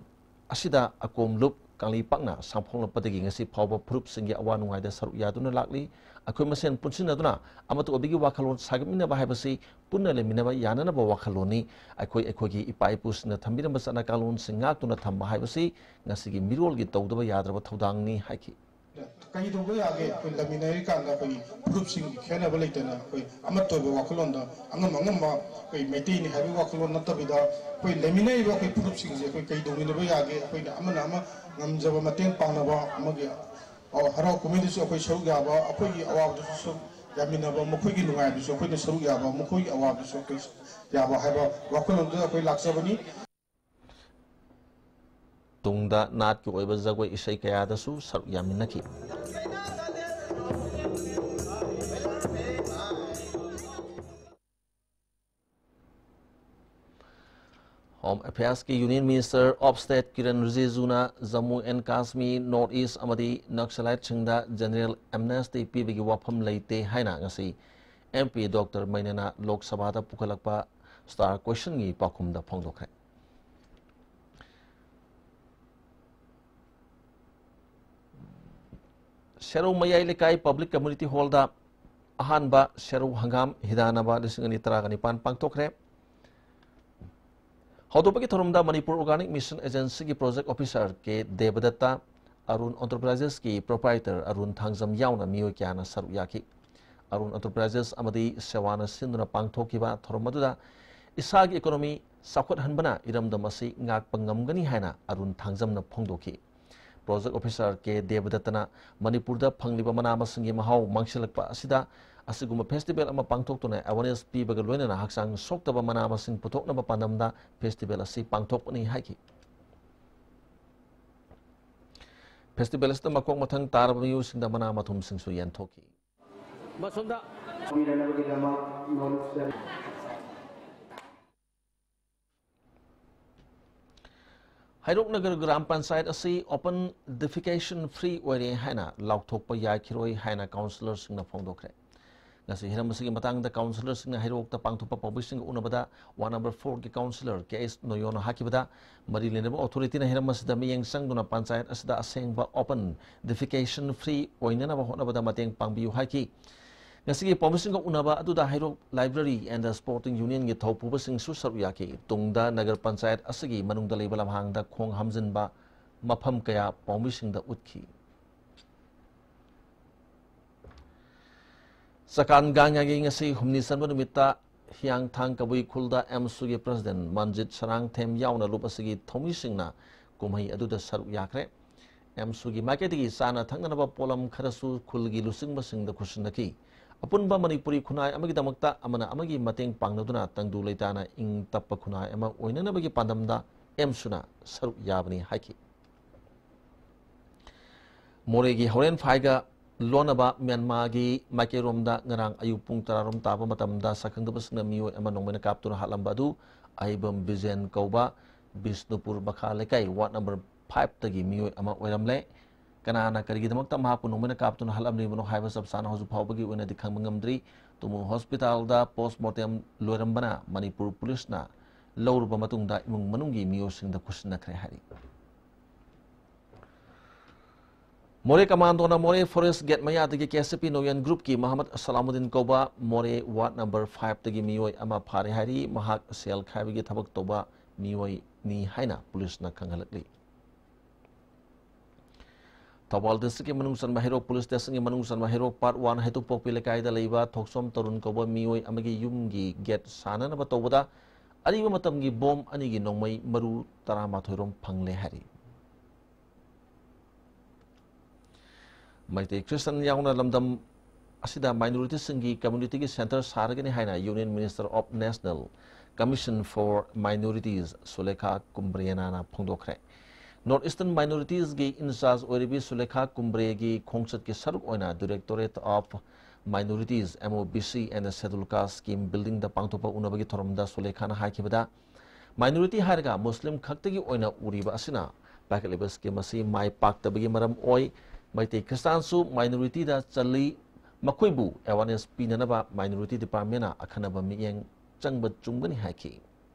ꯑꯁꯤꯗ ꯑꯀꯣꯝꯂꯨꯞ ꯀꯪꯂꯩꯄꯥꯛꯅ ꯁꯥꯡꯐꯣꯡꯂꯛꯄꯗꯒꯤ ꯉꯁꯤ ꯐꯥꯎꯕ ꯐꯨꯔꯨꯞꯁꯤꯡꯒꯤ ꯑꯋꯥ ꯅꯨꯡꯉꯥꯏꯗ ꯁꯔꯨꯛ ꯌꯥꯗꯨꯅ ꯂꯥꯛꯂꯤ꯫ ꯑꯩꯈꯣꯏ ꯃꯁꯦꯟ ꯄꯨꯟꯁꯤꯟꯅꯗꯨꯅ ꯑꯃꯠꯇ ꯑꯣꯏꯕꯒꯤ ꯋꯥꯈꯜꯂꯣꯟ ꯁꯥꯒꯠꯃꯤꯟꯅꯕ ꯍꯥꯏꯕꯁꯤ ꯄꯨꯟꯅ ꯂꯩꯃꯤꯟꯅꯕ ꯌꯥꯅꯅꯕ ꯋꯥꯈꯜꯂꯣꯟꯅꯤ꯫ ꯑꯩꯈꯣꯏ ꯑꯩꯈꯣꯏꯒꯤ ꯏꯄꯥ ꯏꯄꯨꯁꯤꯡꯅ ꯊꯝꯕꯤꯔꯝꯕ ꯆꯠꯅ ꯀꯥꯡꯂꯣꯟꯁꯤꯡ ꯉꯥꯛꯇꯨꯅ ꯊꯝꯕ ꯍꯥꯏꯕꯁꯤ ꯉꯁꯤꯒꯤ ꯃꯤꯔꯣꯜꯒꯤ ꯇꯧꯗꯕ ꯌꯥꯗ꯭ꯔꯕ ꯊꯧꯗꯥꯡꯅꯤ ꯍꯥꯏꯈꯤ꯫ ꯀꯩꯗꯧꯕ ꯌꯥꯒꯦ? ꯑꯩꯈꯣꯏ ꯂꯩꯃꯤꯟꯅꯔꯤꯀꯥꯟꯗ ꯑꯩꯈꯣꯏꯒꯤ ꯐꯨꯔꯨꯞꯁꯤꯡꯒꯤ ꯈꯦꯠꯅꯕ ꯂꯩꯇꯅ ꯑꯩꯈꯣꯏ ꯑꯃꯠꯇ ꯑꯣꯏꯕ ꯋꯥꯈꯜꯂꯣꯟꯗ ꯑꯉꯝ ꯑꯉꯝꯕ ꯑꯩꯈꯣꯏ ꯃꯩꯇꯩꯅꯤ ꯍꯥꯏꯕꯒꯤ ꯋꯥꯈꯜꯂꯣꯟ ꯅꯠꯇꯕꯤꯗ ꯑꯩꯈꯣꯏ ꯂꯩꯃꯤꯟꯅꯔꯤꯕ ꯑꯩꯈꯣꯏ ꯐꯨꯔꯨꯞꯁꯤꯡꯁꯦ ꯑꯩꯈꯣꯏ ꯀꯩꯗꯧꯃꯤꯟꯅꯕ ꯌꯥꯒꯦ? ꯑꯩꯈꯣꯏꯅ ꯑꯃꯅ ꯑꯃ ꯉꯝꯖꯕ ꯃꯇꯦꯡ ꯄꯥꯡꯅꯕ ꯑꯃꯒꯤ ꯑ, ꯍꯔꯥꯎ ꯀꯨꯝꯍꯩꯗꯁꯨ ꯑꯩꯈꯣꯏ ꯁꯔꯨꯛ ꯌꯥꯕ, ꯑꯩꯈꯣꯏꯒꯤ ꯑꯋꯥꯕꯗꯁꯨ ꯁꯔꯨꯛ ꯌꯥꯃꯤꯟꯅꯕ, ꯃꯈꯣꯏꯒꯤ ꯅꯨꯡꯉꯥꯏꯕꯗꯁꯨ ꯑꯩꯈꯣꯏꯅ ꯁꯔꯨꯛ ꯌꯥꯕ, ꯃꯈꯣꯏꯒꯤ ꯑꯋꯥꯕꯗꯁꯨ ꯑꯩꯈꯣꯏ ꯌꯥꯕ ꯍꯥꯏꯕ ꯋꯥꯈꯜꯂꯣꯟꯗꯨꯗ ꯑꯩꯈꯣꯏ ꯂꯥꯛꯆꯕꯅꯤ꯫ ꯇꯨꯡꯗ ꯅꯥꯠꯀꯤ ꯑꯣꯏꯕ ꯖꯒꯣꯏ ꯏꯁꯩ ꯀꯌꯥꯗꯁꯨ ꯁꯔꯨꯛ ꯌꯥꯃꯤꯟꯅꯈꯤ꯫ Home Affairsꯀꯤ Union Minister of State Kiren ꯔꯤꯖꯤꯖꯨꯅ Jammu and Kashmir, North East ꯑꯃꯗꯤ ꯅꯛꯁꯂꯥꯏꯠꯁꯤꯡꯗ General Amnesty ꯄꯤꯕꯒꯤ ꯋꯥꯐꯝ ꯂꯩꯇꯦ ꯍꯥꯏꯅ ꯉꯁꯤ MP Doctor ꯃꯩꯅꯦꯅ ꯂꯣꯛ ꯁꯚꯥꯗ ꯄꯨꯈꯠꯂꯛꯄ Star Questionꯒꯤ ꯄꯥꯎꯈꯨꯝꯗ ꯐꯣꯡꯗꯣꯛꯈ꯭ꯔꯦ꯫ ꯁꯦꯔꯧ ꯃꯌꯥꯏ ꯂꯩꯀꯥꯏ Public Community Hallꯗ ꯑꯍꯥꯟꯕ ꯁꯦꯔꯧ ꯍꯪꯒꯥꯝ ꯍꯤꯗꯥꯟꯅꯕ ꯂꯤꯁꯤꯡ ꯑꯅꯤ ꯇꯔꯥꯒ ꯅꯤꯄꯥꯟ ꯄꯥꯡꯊꯣꯛꯈ꯭ꯔꯦ꯫ ꯍꯧꯗꯣꯛꯄꯒꯤ ꯊꯧꯔꯝꯗ Manipur Organic Mission Agencyꯒꯤ Project Officer ꯀꯦ ꯗꯦꯕꯗꯠꯇ, ꯑꯔꯨꯟ Enterprisesꯀꯤ Proprietor ꯑꯔꯨꯟ ꯊꯥꯡꯖꯝ ꯌꯥꯎꯅ ꯃꯤꯑꯣꯏ ꯀꯌꯥꯅ ꯁꯔꯨꯛ ꯌꯥꯈꯤ꯫ ꯑꯔꯨꯟ Enterprises ꯑꯃꯗꯤ ꯁꯦꯋꯥꯅ ꯁꯤꯟꯗꯨꯅ ꯄꯥꯡꯊꯣꯛꯈꯤꯕ ꯊꯧꯔꯝ ꯑꯗꯨꯗ ꯏꯁꯥꯒꯤ economy ꯆꯥꯎꯈꯠꯍꯟꯕꯅ ꯏꯔꯝꯗꯝ ꯑꯁꯤ ꯉꯥꯛꯄ ꯉꯝꯒꯅꯤ ꯍꯥꯏꯅ ꯑꯔꯨꯟ ꯊꯥꯡꯖꯝꯅ ꯐꯣꯡꯗꯣꯛꯈꯤ꯫ Project Officer ꯀꯦ ꯗꯦꯕꯗꯠꯇꯅ ꯃꯅꯤꯄꯨꯔꯗ ꯐꯪꯂꯤꯕ ꯃꯅꯥ ꯃꯁꯤꯡꯒꯤ ꯃꯍꯥꯎ ꯃꯥꯡꯁꯤꯜꯂꯛꯄ ꯑꯁꯤꯗ ꯑꯁꯤꯒꯨꯝꯕ festival ꯑꯃ ꯄꯥꯡꯊꯣꯛꯇꯨꯅ awareness ꯄꯤꯕꯒ ꯂꯣꯏꯅꯅ ꯍꯛꯆꯥꯡ ꯁꯣꯛꯇꯕ ꯃꯅꯥ ꯃꯁꯤꯡ ꯄꯨꯊꯣꯛꯅꯕ ꯄꯥꯟꯗꯝꯗ festival ꯑꯁꯤ ꯄꯥꯡꯊꯣꯛꯄꯅꯤ ꯍꯥꯏꯈꯤ꯫ ꯐꯦꯁꯇꯤꯚꯦꯜ ꯑꯁꯤꯗ ꯃꯈꯣꯡ ꯃꯊꯪ ꯇꯥꯔꯕ ꯃꯤꯑꯣꯏꯁꯤꯡꯗ ꯃꯅꯥ ꯃꯊꯨꯝꯁꯤꯡꯁꯨ ꯌꯦꯟꯊꯣꯛꯈꯤ꯫ ꯃꯁꯣꯝꯗ ꯄꯤꯅꯅꯕꯒꯤꯗꯃꯛ ꯅꯣꯂꯨꯛꯆꯔꯤ꯫ ꯍꯩꯔꯣꯛ ꯅꯒꯔ ꯒ꯭ꯔꯥꯝ ꯄꯟꯆꯥꯌꯠ ꯑꯁꯤ open defecation free ꯑꯣꯏꯔꯦ ꯍꯥꯏꯅ ꯂꯥꯎꯊꯣꯛꯄ ꯌꯥꯈꯤꯔꯣꯏ ꯍꯥꯏꯅ ꯀꯥꯎꯟꯁꯤꯂꯔꯁꯤꯡꯅ ꯐꯣꯡꯗꯣꯛꯈ꯭ꯔꯦ꯫ ꯉꯁꯤ ꯍꯤꯔꯝ ꯑꯁꯤꯒꯤ ꯃꯇꯥꯡꯗ ꯀꯥꯎꯟꯁꯤꯂꯔꯁꯤꯡꯅ ꯍꯩꯔꯣꯛꯇ ꯄꯥꯡꯊꯣꯛꯄ ꯄꯥꯎꯃꯤꯁꯤꯡꯒ ꯎꯅꯕꯗ ꯋꯥꯔꯗ ꯅꯝꯕꯔ ꯐꯣꯔꯒꯤ ꯀꯥꯎꯟꯁꯤꯂꯔ ꯀꯦ ꯑꯦꯁ ꯅꯣꯌꯣꯅ ꯍꯥꯏꯈꯤꯕꯗ, ꯃꯔꯤ ꯂꯩꯅꯕ ꯑꯣꯊꯣꯔꯤꯇꯤꯅ ꯍꯤꯔꯝ ꯑꯁꯤꯗ ꯃꯤꯠꯌꯦꯡ ꯆꯪꯗꯨꯅ ꯄꯟꯆꯥꯌꯠ ꯑꯁꯤꯗ ꯑꯁꯦꯡꯕ open defecation free ꯑꯣꯏꯅꯅꯕ ꯍꯣꯠꯅꯕꯗ ꯃꯇꯦꯡ ꯄꯥꯡꯕꯤꯌꯨ ꯍꯥꯏꯈꯤ꯫ ꯉꯁꯤꯒꯤ ꯄꯥꯎꯃꯤꯁꯤꯡꯒ ꯎꯅꯕ ꯑꯗꯨꯗ ꯍꯩꯔꯣꯛ Library and Sporting Unionꯒꯤ ꯊꯧꯄꯨꯕꯁꯤꯡꯁꯨ ꯁꯔꯨꯛ ꯌꯥꯈꯤ꯫ ꯇꯨꯡꯗ ꯅꯒꯔ ꯄꯟꯆꯥꯌꯠ ꯑꯁꯤꯒꯤ ꯃꯅꯨꯡꯗ ꯂꯩꯕ ꯂꯝꯍꯥꯡꯗ ꯈꯣꯡ ꯍꯥꯝꯖꯤꯟꯕ ꯃꯐꯝ ꯀꯌꯥ ꯄꯥꯎꯃꯤꯁꯤꯡꯗ ꯎꯠꯈꯤ꯫ ꯆꯀꯥꯟ ꯒꯥꯡꯉꯥꯏꯒꯤ ꯉꯁꯤ ꯍꯨꯝꯅꯤ ꯆꯟꯕ ꯅꯨꯃꯤꯠꯇ ꯍꯤꯌꯥꯡꯊꯥꯡ ꯀꯕꯨꯏ ꯈꯨꯜꯗ ꯑꯦꯝꯁꯨꯒꯤ ꯄ꯭ꯔꯁꯤꯗꯦꯟ ꯃꯟꯖꯤꯠ ꯁꯔꯥꯡꯊꯦꯝ ꯌꯥꯎꯅ ꯂꯨꯞ ꯑꯁꯤꯒꯤ ꯊꯧꯃꯤꯁꯤꯡꯅ ꯀꯨꯝꯍꯩ ꯑꯗꯨꯗ ꯁꯔꯨꯛ ꯌꯥꯈ꯭ꯔꯦ꯫ ꯑꯦꯝꯁꯨꯒꯤ ꯃꯥꯏꯀꯩꯗꯒꯤ ꯆꯥꯅ ꯊꯛꯅꯅꯕ ꯄꯣꯠꯂꯝ ꯈꯔꯁꯨ ꯈꯨꯜꯒꯤ ꯂꯨꯆꯤꯡꯕꯁꯤꯡꯗ ꯈꯨꯠꯁꯤꯟꯅꯈꯤ꯫ ꯑꯄꯨꯟꯕ ꯃꯅꯤꯄꯨꯔꯤ ꯈꯨꯟꯅꯥꯏ ꯑꯃꯒꯤꯗꯃꯛꯇ ꯑꯃꯅ ꯑꯃꯒꯤ ꯃꯇꯦꯡ ꯄꯥꯡꯅꯗꯨꯅ ꯇꯪꯗꯨ ꯂꯩꯇꯥꯅ ꯏꯪ ꯇꯞꯄ ꯈꯨꯟꯅꯥꯏ ꯑꯃ ꯑꯣꯏꯅꯅꯕꯒꯤ ꯄꯥꯟꯗꯝꯗ ꯑꯦꯝꯁꯨꯅ ꯁꯔꯨꯛ ꯌꯥꯕꯅꯤ ꯍꯥꯏꯈꯤ꯫ ꯃꯣꯔꯦꯒꯤ ꯍꯣꯔꯦꯟ ꯐꯥꯏꯒ ꯂꯣꯟꯅꯕ ꯃ꯭ꯌꯥꯟꯃꯥꯔꯒꯤ ꯃꯥꯏꯀꯩꯔꯣꯝꯗ ꯉꯔꯥꯡ ꯑꯌꯨꯛ ꯄꯨꯡ ꯇꯔꯥꯔꯣꯝ ꯇꯥꯕ ꯃꯇꯝꯗ ꯁꯛꯈꯪꯗꯕꯁꯤꯡꯅ ꯃꯤꯑꯣꯏ ꯑꯃ ꯅꯣꯡꯃꯩꯅ ꯀꯥꯞꯇꯨꯅ ꯍꯥꯠꯂꯝꯕ ꯑꯗꯨ ꯑꯍꯩꯕꯝ ꯕꯤꯖꯦꯟ ꯀꯧꯕ ꯕꯤꯁꯅꯨꯄꯨꯔ ꯃꯈꯥ ꯂꯩꯀꯥꯏ ꯋꯥꯔꯗ ꯅꯝꯕꯔ ꯐꯥꯏꯚꯇꯒꯤ ꯃꯤꯑꯣꯏ ꯑꯃ ꯑꯣꯏꯔꯝꯂꯦ꯫ ꯀꯅꯥꯅ ꯀꯔꯤꯒꯤꯗꯃꯛꯇ ꯃꯍꯥꯛꯄꯨ ꯅꯣꯡꯃꯩꯅ ꯀꯥꯞꯇꯨꯅ ꯍꯥꯠꯂꯝꯂꯤꯕꯅꯣ ꯍꯥꯏꯕ ꯆꯞ ꯆꯥꯅ ꯍꯧꯖꯤꯛ ꯐꯥꯎꯕꯒꯤ ꯑꯣꯏꯅꯗꯤ ꯈꯪꯕ ꯉꯝꯗ꯭ꯔꯤ꯫ ꯇꯨꯃꯨ ꯍꯣꯁꯄꯤꯇꯥꯜꯗ ꯄꯣꯁꯃꯣꯔꯇꯦꯝ ꯂꯣꯏꯔꯝꯕꯅ ꯃꯅꯤꯄꯨꯔ ꯄꯨꯂꯤꯁꯅ ꯂꯧꯔꯨꯕ ꯃꯇꯨꯡꯗ ꯏꯃꯨꯡ ꯃꯅꯨꯡꯒꯤ ꯃꯤꯑꯣꯏꯁꯤꯡꯗ ꯈꯨꯠꯁꯤꯟꯅꯈ꯭ꯔꯦ ꯍꯥꯏꯔꯤ꯫ ꯃꯣꯔꯦ ꯀꯃꯥꯟꯗꯣꯅ ꯃꯣꯔꯦ ꯐꯣꯔꯦꯁ ꯒꯦꯠ ꯃꯌꯥꯗꯒꯤ ꯀꯦ ꯑꯦꯁ ꯄꯤ ꯅꯣꯌꯟ ꯒ꯭ꯔꯨꯞꯀꯤ ꯃꯍꯃꯗ ꯁꯂꯥꯃꯨꯗꯤꯟ ꯀꯧꯕ ꯃꯣꯔꯦ ꯋꯥꯔꯗ ꯅꯝꯕꯔ ꯐꯥꯏꯚꯇꯒꯤ ꯃꯤꯑꯣꯏ ꯑꯃ ꯐꯥꯔꯦ ꯍꯥꯏꯔꯤ꯫ ꯃꯍꯥꯛ ꯁꯦꯜ ꯈꯥꯏꯕꯒꯤ ꯊꯕꯛ ꯇꯧꯕ ꯃꯤꯑꯣꯏꯅꯤ ꯍꯥꯏꯅ ꯄꯨꯂꯤꯁꯅ ꯈꯪꯍꯜꯂꯛꯂꯤ꯫ ꯊꯧꯕꯥꯜ ꯗꯤꯁꯇ꯭ꯔꯤꯛꯀꯤ ꯃꯅꯨꯡ ꯆꯟꯕ ꯍꯩꯔꯣꯛ ꯄꯨꯂꯤꯁ ꯁ꯭ꯇꯦꯁꯟꯒꯤ ꯃꯅꯨꯡ ꯆꯟꯕ ꯍꯩꯔꯣꯛ ꯄꯥꯔꯠ ꯋꯥꯟ ꯍꯩꯇꯨꯞꯄꯣꯛꯄꯤ ꯂꯩꯀꯥꯏꯗ ꯂꯩꯕ ꯊꯣꯛꯆꯣꯝ ꯇꯔꯨꯟ ꯀꯧꯕ ꯃꯤꯑꯣꯏ ꯑꯃꯒꯤ ꯌꯨꯝꯒꯤ ꯒꯦꯠ ꯁꯥꯟꯅꯅꯕ ꯇꯧꯕꯗ ꯑꯔꯤꯕ ꯃꯇꯝꯒꯤ ꯕꯣꯝ ꯑꯅꯤꯒꯤ ꯅꯣꯡꯃꯩ ꯃꯔꯨ ꯇꯔꯥꯃꯥꯊꯣꯏ ꯔꯣꯝ ꯐꯪꯂꯦ ꯍꯥꯏꯔꯤ꯫ ꯃꯩꯇꯩ ꯈ꯭ꯔꯤꯁꯇꯟ ꯌꯥꯎꯅ ꯂꯝꯗꯝ ꯑꯁꯤꯗ ꯃꯥꯏꯅꯣꯔꯤꯇꯤꯁꯤꯡꯒꯤ ꯀꯝꯃ꯭ꯌꯨꯅꯤꯇꯤꯒꯤ ꯁꯦꯟꯇꯔ ꯁꯥꯔꯒꯅꯤ ꯍꯥꯏꯅ Union Minister of National Commission for Minorities ꯁꯨꯂꯦꯈꯥ ꯀꯨꯝꯕ꯭ꯔꯦꯅꯥꯅ ꯐꯣꯡꯗꯣꯛꯈ꯭ꯔꯦ꯫ North Eastern Minoritieski in-charge ꯑꯣꯏꯔꯤꯕꯤ ꯁꯨꯂꯦꯈꯥ ꯀꯨꯝꯕ꯭ꯔꯦꯒꯤ ꯈꯣꯡꯆꯠꯀꯤ ꯁꯔꯨꯛ ꯑꯣꯏꯅ Directorate of Minorities, MOBC and Scheduled Casteꯀꯤ buildingꯗ ꯄꯥꯡꯊꯣꯛꯄ ꯎꯅꯕꯒꯤ ꯊꯧꯔꯝꯗ ꯁꯨꯂꯦꯈꯥꯅ ꯍꯥꯏꯈꯤꯕꯗ, minority ꯍꯥꯏꯔꯒ ꯃꯨꯁꯂꯤꯝ ꯈꯛꯇꯒꯤ ꯑꯣꯏꯅ ꯎꯔꯤꯕ ꯑꯁꯤꯅ ꯄꯥꯏꯈꯠꯂꯤꯕ scheme ꯑꯁꯤ ꯃꯥꯏ ꯄꯥꯛꯇꯕꯒꯤ ꯃꯔꯝ ꯑꯣꯏ꯫ ꯃꯩꯇꯩ ꯈ꯭ꯔꯤꯁꯇꯥꯟꯁꯨ minorityꯗ ꯆꯜꯂꯤ꯫ ꯃꯈꯣꯏꯕꯨ awareness ꯄꯤꯅꯅꯕ minority departmentꯅ ꯑꯈꯟꯅꯕ ꯃꯤꯠꯌꯦꯡ ꯆꯪꯕ ꯆꯨꯝꯒꯅꯤ ꯍꯥꯏꯈꯤ꯫